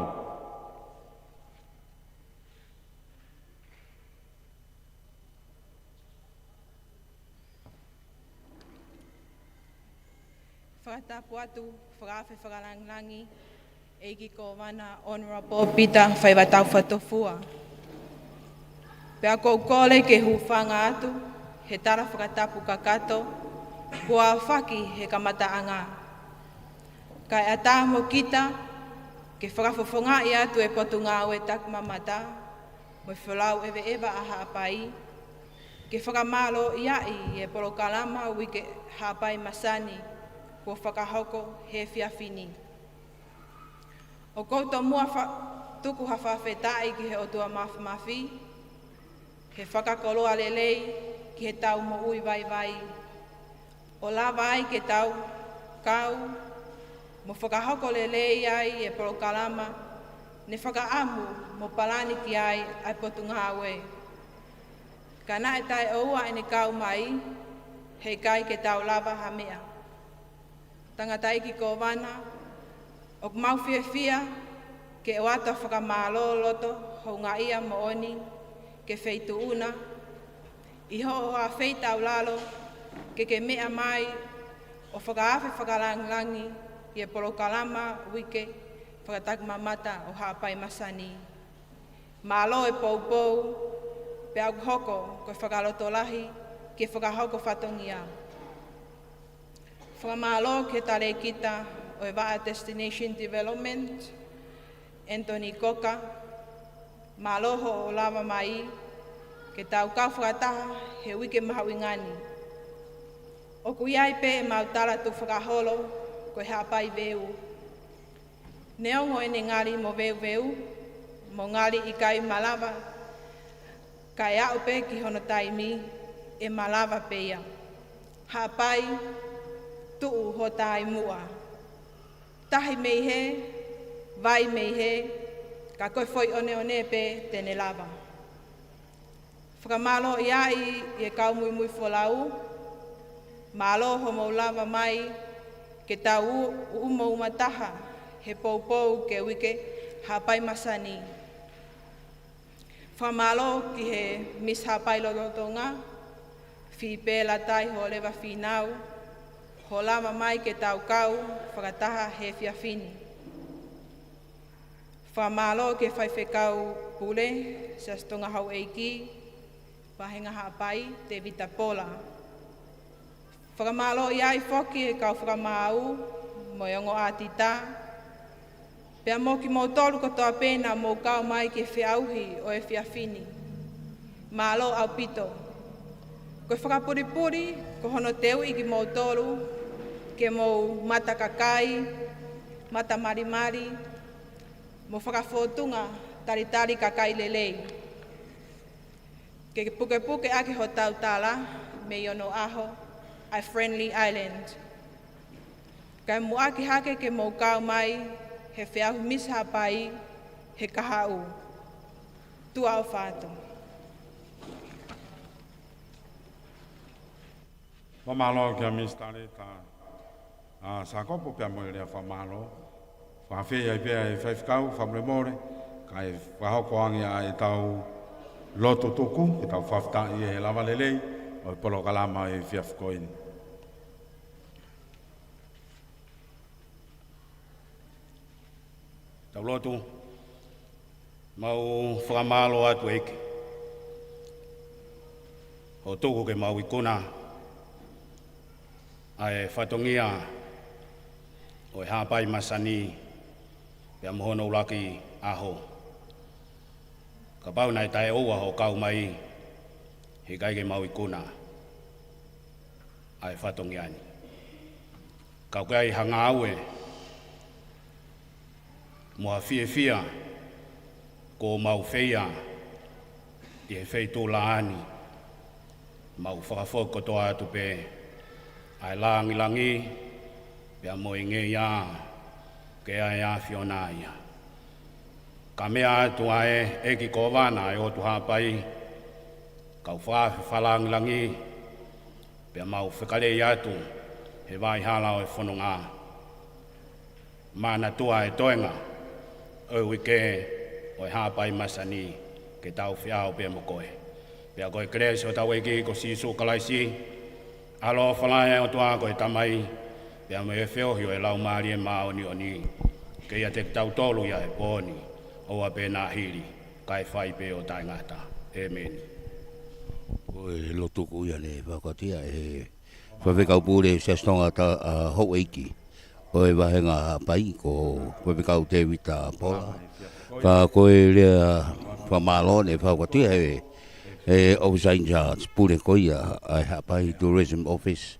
Fakatapu atu, fakaafe fakalāngilangi, ʻEiki Kōvana Honourable Pita Faivatau Fatofua. Pea ʻoku ou kole ke hūfanga atu he tala fakatapu kakato kuo aofaki he kamataʻanga. Kae ʻatā mo kita ke fakafofongaʻi atu e Potungāue Takimamata mo e Folau ʻEveʻeva ʻa Haʻapai, ke fakamālōʻiaʻi e polokalama Uike Haʻapai Masani kuo fakahoko he efiafi ni. ʻOku ou tomuʻa fa-, tuku ha fakafetaʻi ki he ʻOtua Māfimafi, he fakakoloa lelei ki heʻetau moʻui vaivai, ʻo lava ai ke tau kau mo fakahoko lelei ai e polokalama ne fakaʻamu mo palani ki ai ʻa e Potungāue. Ka naʻe taʻeʻoua ʻene kau mai, heʻikai ke tau lava ha meʻa. Tangataʻeiki Kōvana, ʻoku mau fiefia ke ʻoatu ʻa e fakamālō loto houngaʻia moʻoni ki he Feituʻu na, ʻi hoʻo afeitaulalo ke ke meʻa mai ʻo fakaafe fakalāngilangi ʻi he polokalama Uike Fakatakimamata ʻo Haʻapai Masani. Mālō e poupou, pea ʻoku hoko ko e fakalotolahi ke fakahoko fatongia. Fakamālō ki he talēkita ʻo e Vaʻa Destination Development, Anthony Coker, mālō hoʻo lava mai ke tau kau fakataha he uike mahuʻinga ni. ʻOku ʻi ai pē ʻemau tala tukufakaholo ko e Haʻapai Veu. Neongo ʻene ngali mo veuveu, mo ngali ʻikai malava, ka ʻe aʻu pē ki hono taimi ʻe malava pē ia. Haʻapai, tuʻu ho tai muʻa. Tahi mei hē, vai mei hē, ka ko e foʻi ʻoneʻone pē te ne lava. Fakamālō ʻi ai ʻi he kau muimui folau, mālō hoʻomou lava mai ke tau ʻu-, ʻuʻumo uma taha he poupou ki he uike Haʻapai Masani. Fakamālō ki he Miss Haʻapai lolotonga, Fipela Tai Hoʻoleva Fīnau, hoʻo lava mai ke tau kau fakataha he efiafi ni. Fakamālō ki he Faifekau Pule, Siasi Tonga Houʻeiki, Vāhenga Haʻapai, Tēvita Pola. Fakamālō ʻi ai foki e kau fakamaau mo e ongo ʻātita, pea mo kimoutolu kotoa pē naʻa mou kau mai ki he feʻauhi ʻo e efiafi ni. Mālō ʻaupito. Ko e fakapulipuli, ko hono teuʻi kimoutolu ke mou mata kakai, mata malimali, mo fakafōtunga talitali kakai lelei. Ke pukepuke ʻaki hotau tala mei onoʻaho, ʻa e Friendly Island. Kae muʻaki hake ke mou kau mai he feʻauhi Miss Haʻapai he kahaʻu. Tuʻa ʻofa atu. Fakamālō kia Miss Talita, ʻa, Sākopo pea mo e lea fakamālō. Fakafeʻiloaki pea ʻe faifekau fakamolemole, kae fakahoko ange ʻa ʻetau lotu tuku, ke tau fakafetaʻi he lava lelei ʻo e polokalama ʻo e efiafi ko eni. Tau lotu. Mau fakamālō atu ʻEiki hoʻo tuku ke mau ikuna ʻa e fatongia ʻo e Haʻapai Masani pea mo hono ʻuluaki ʻaho. Kapau naʻe taʻeʻoua hoʻo kau mai, heʻikai ke mau ikuna ʻa e fatongia ni. Ka ʻoku ʻi ai ha ngāue mo ha fiefia kuo mau feia ʻi he feituʻu laʻā ni, mau fakafoki kotoa atu pē ʻa e lāngilangi pea mo e ngeia ki he ʻAfiona ia. Ka meʻa atu ʻa e ʻEiki Kōvana ʻo e ʻOtu Haʻapai, kau fakaafe fakalāngilangi, pea mau fekaleʻi atu he vaʻa hala ʻo e fononga. Manatua e toenga ʻo e uike ʻo e Haʻapai Masani ke tau feʻao pē mo koe. Pea ko e kelesi ʻo hotau ʻEiki ko Sīsū Kalaisi, ʻaloʻofa lahi ʻa e ʻOtua ko e Tamai, pea mo e feohi ʻo e Laumālie Māʻoniʻoni, ke ʻiate kitautolu ia he pō ni, ʻoua pē naʻa hili, kae fai pē ʻo taʻengata. ʻĒmeni. Ko e lotu tuku ia ne fakahoko atu ia ʻe he Faifekau Pule Siasi Tonga ʻa Houʻeiki ʻo e Vāhenga Haʻapai ko Faifekau Tēvita Pola. Ka ko e lea fakamālō ne fakahoko atu ia ʻe he Officer in Charge, pule ko ia ʻa e Haʻapai Tourism Office,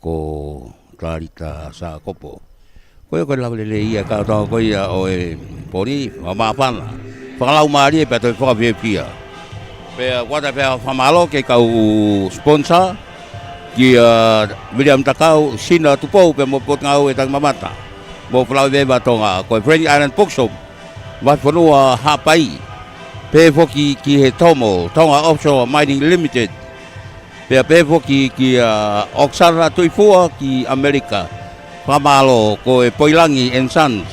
ko Talita Sākopo. Ko ia ko e lava lelei ia kātoa ko ia ʻo e pō ni, fakamāfana, fakalaumālie pea toe fakafiefia. Pea ʻoatu pē ʻa e fakamālō ki he kau sponsor, kia William Takau, Sina Tupou pea mo Potungāue Takimamata, mo Falavevatonga, ko e Friendly Island Bookshop, Vahefonua Haʻapai, pehē foki ki he Tomo, Tonga Offshore Mining Limited, pea pehē foki kia ʻOkesana Tuʻifua ki ʻAmelika. Fakamālō ko e Poilangi and Sons.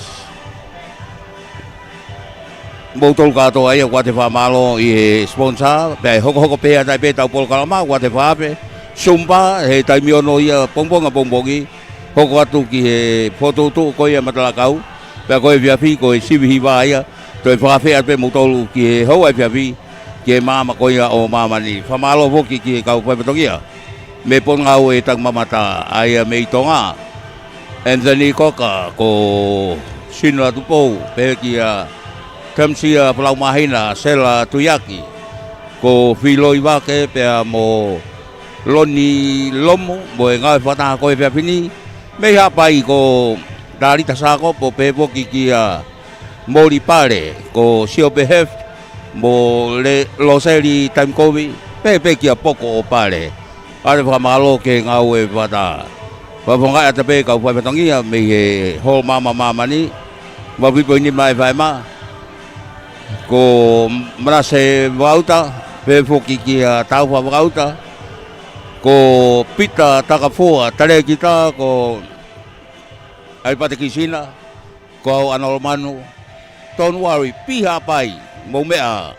Moutolu kātoa ia ʻoku ʻoatu e fakamālō ʻi he sponsor, pea ʻe hokohoko pē ʻa e taimi pē ʻetau polokalama, ʻoku ʻoatu e fakaafe Zumba, he taimi ono ia pongipongi ʻapongipongi, hoko atu ki he fokotuʻutuʻu ko ia Matalakau, Pea ko e efiafi ko e sivi hiva ia, toe fakafeʻao pē moutolu ki he houa efiafi, ki he maama ko ia ʻo māmani. Fakamālō foki ki he kau faifatongia mei Potungāue Takimamata, ʻa ia mei Tonga, Anthony Koka, ko Sino Tupou, pehē kia Tamsia Falaumahina, Sela Tuiaki, ko Filoi Vake pea mo Loni Lomu, mo e ngāue fakataha ko e efiafi ni. Mei Haʻapai ko Talita Sākopo, pehē foki kia Moli Pale, ko Siope Hef, mo Loseli Taimikovi, pehē pē kia Poko ʻo Pale. ʻA ia fakamālō ki he ngāue fakataha. Fakafofongaʻi atu pē kau faifatongia mei he Hall Maama Māmani, Mafipo i ni mai faima, ko Manase Vakauta, pehē foki kia Taufa Vakauta, ko Pita Takafua, Talēkita, ko ʻAipate Kisina, ko au ʻAna Lomanu. Don't worry, pē Haʻapai, mou meʻa.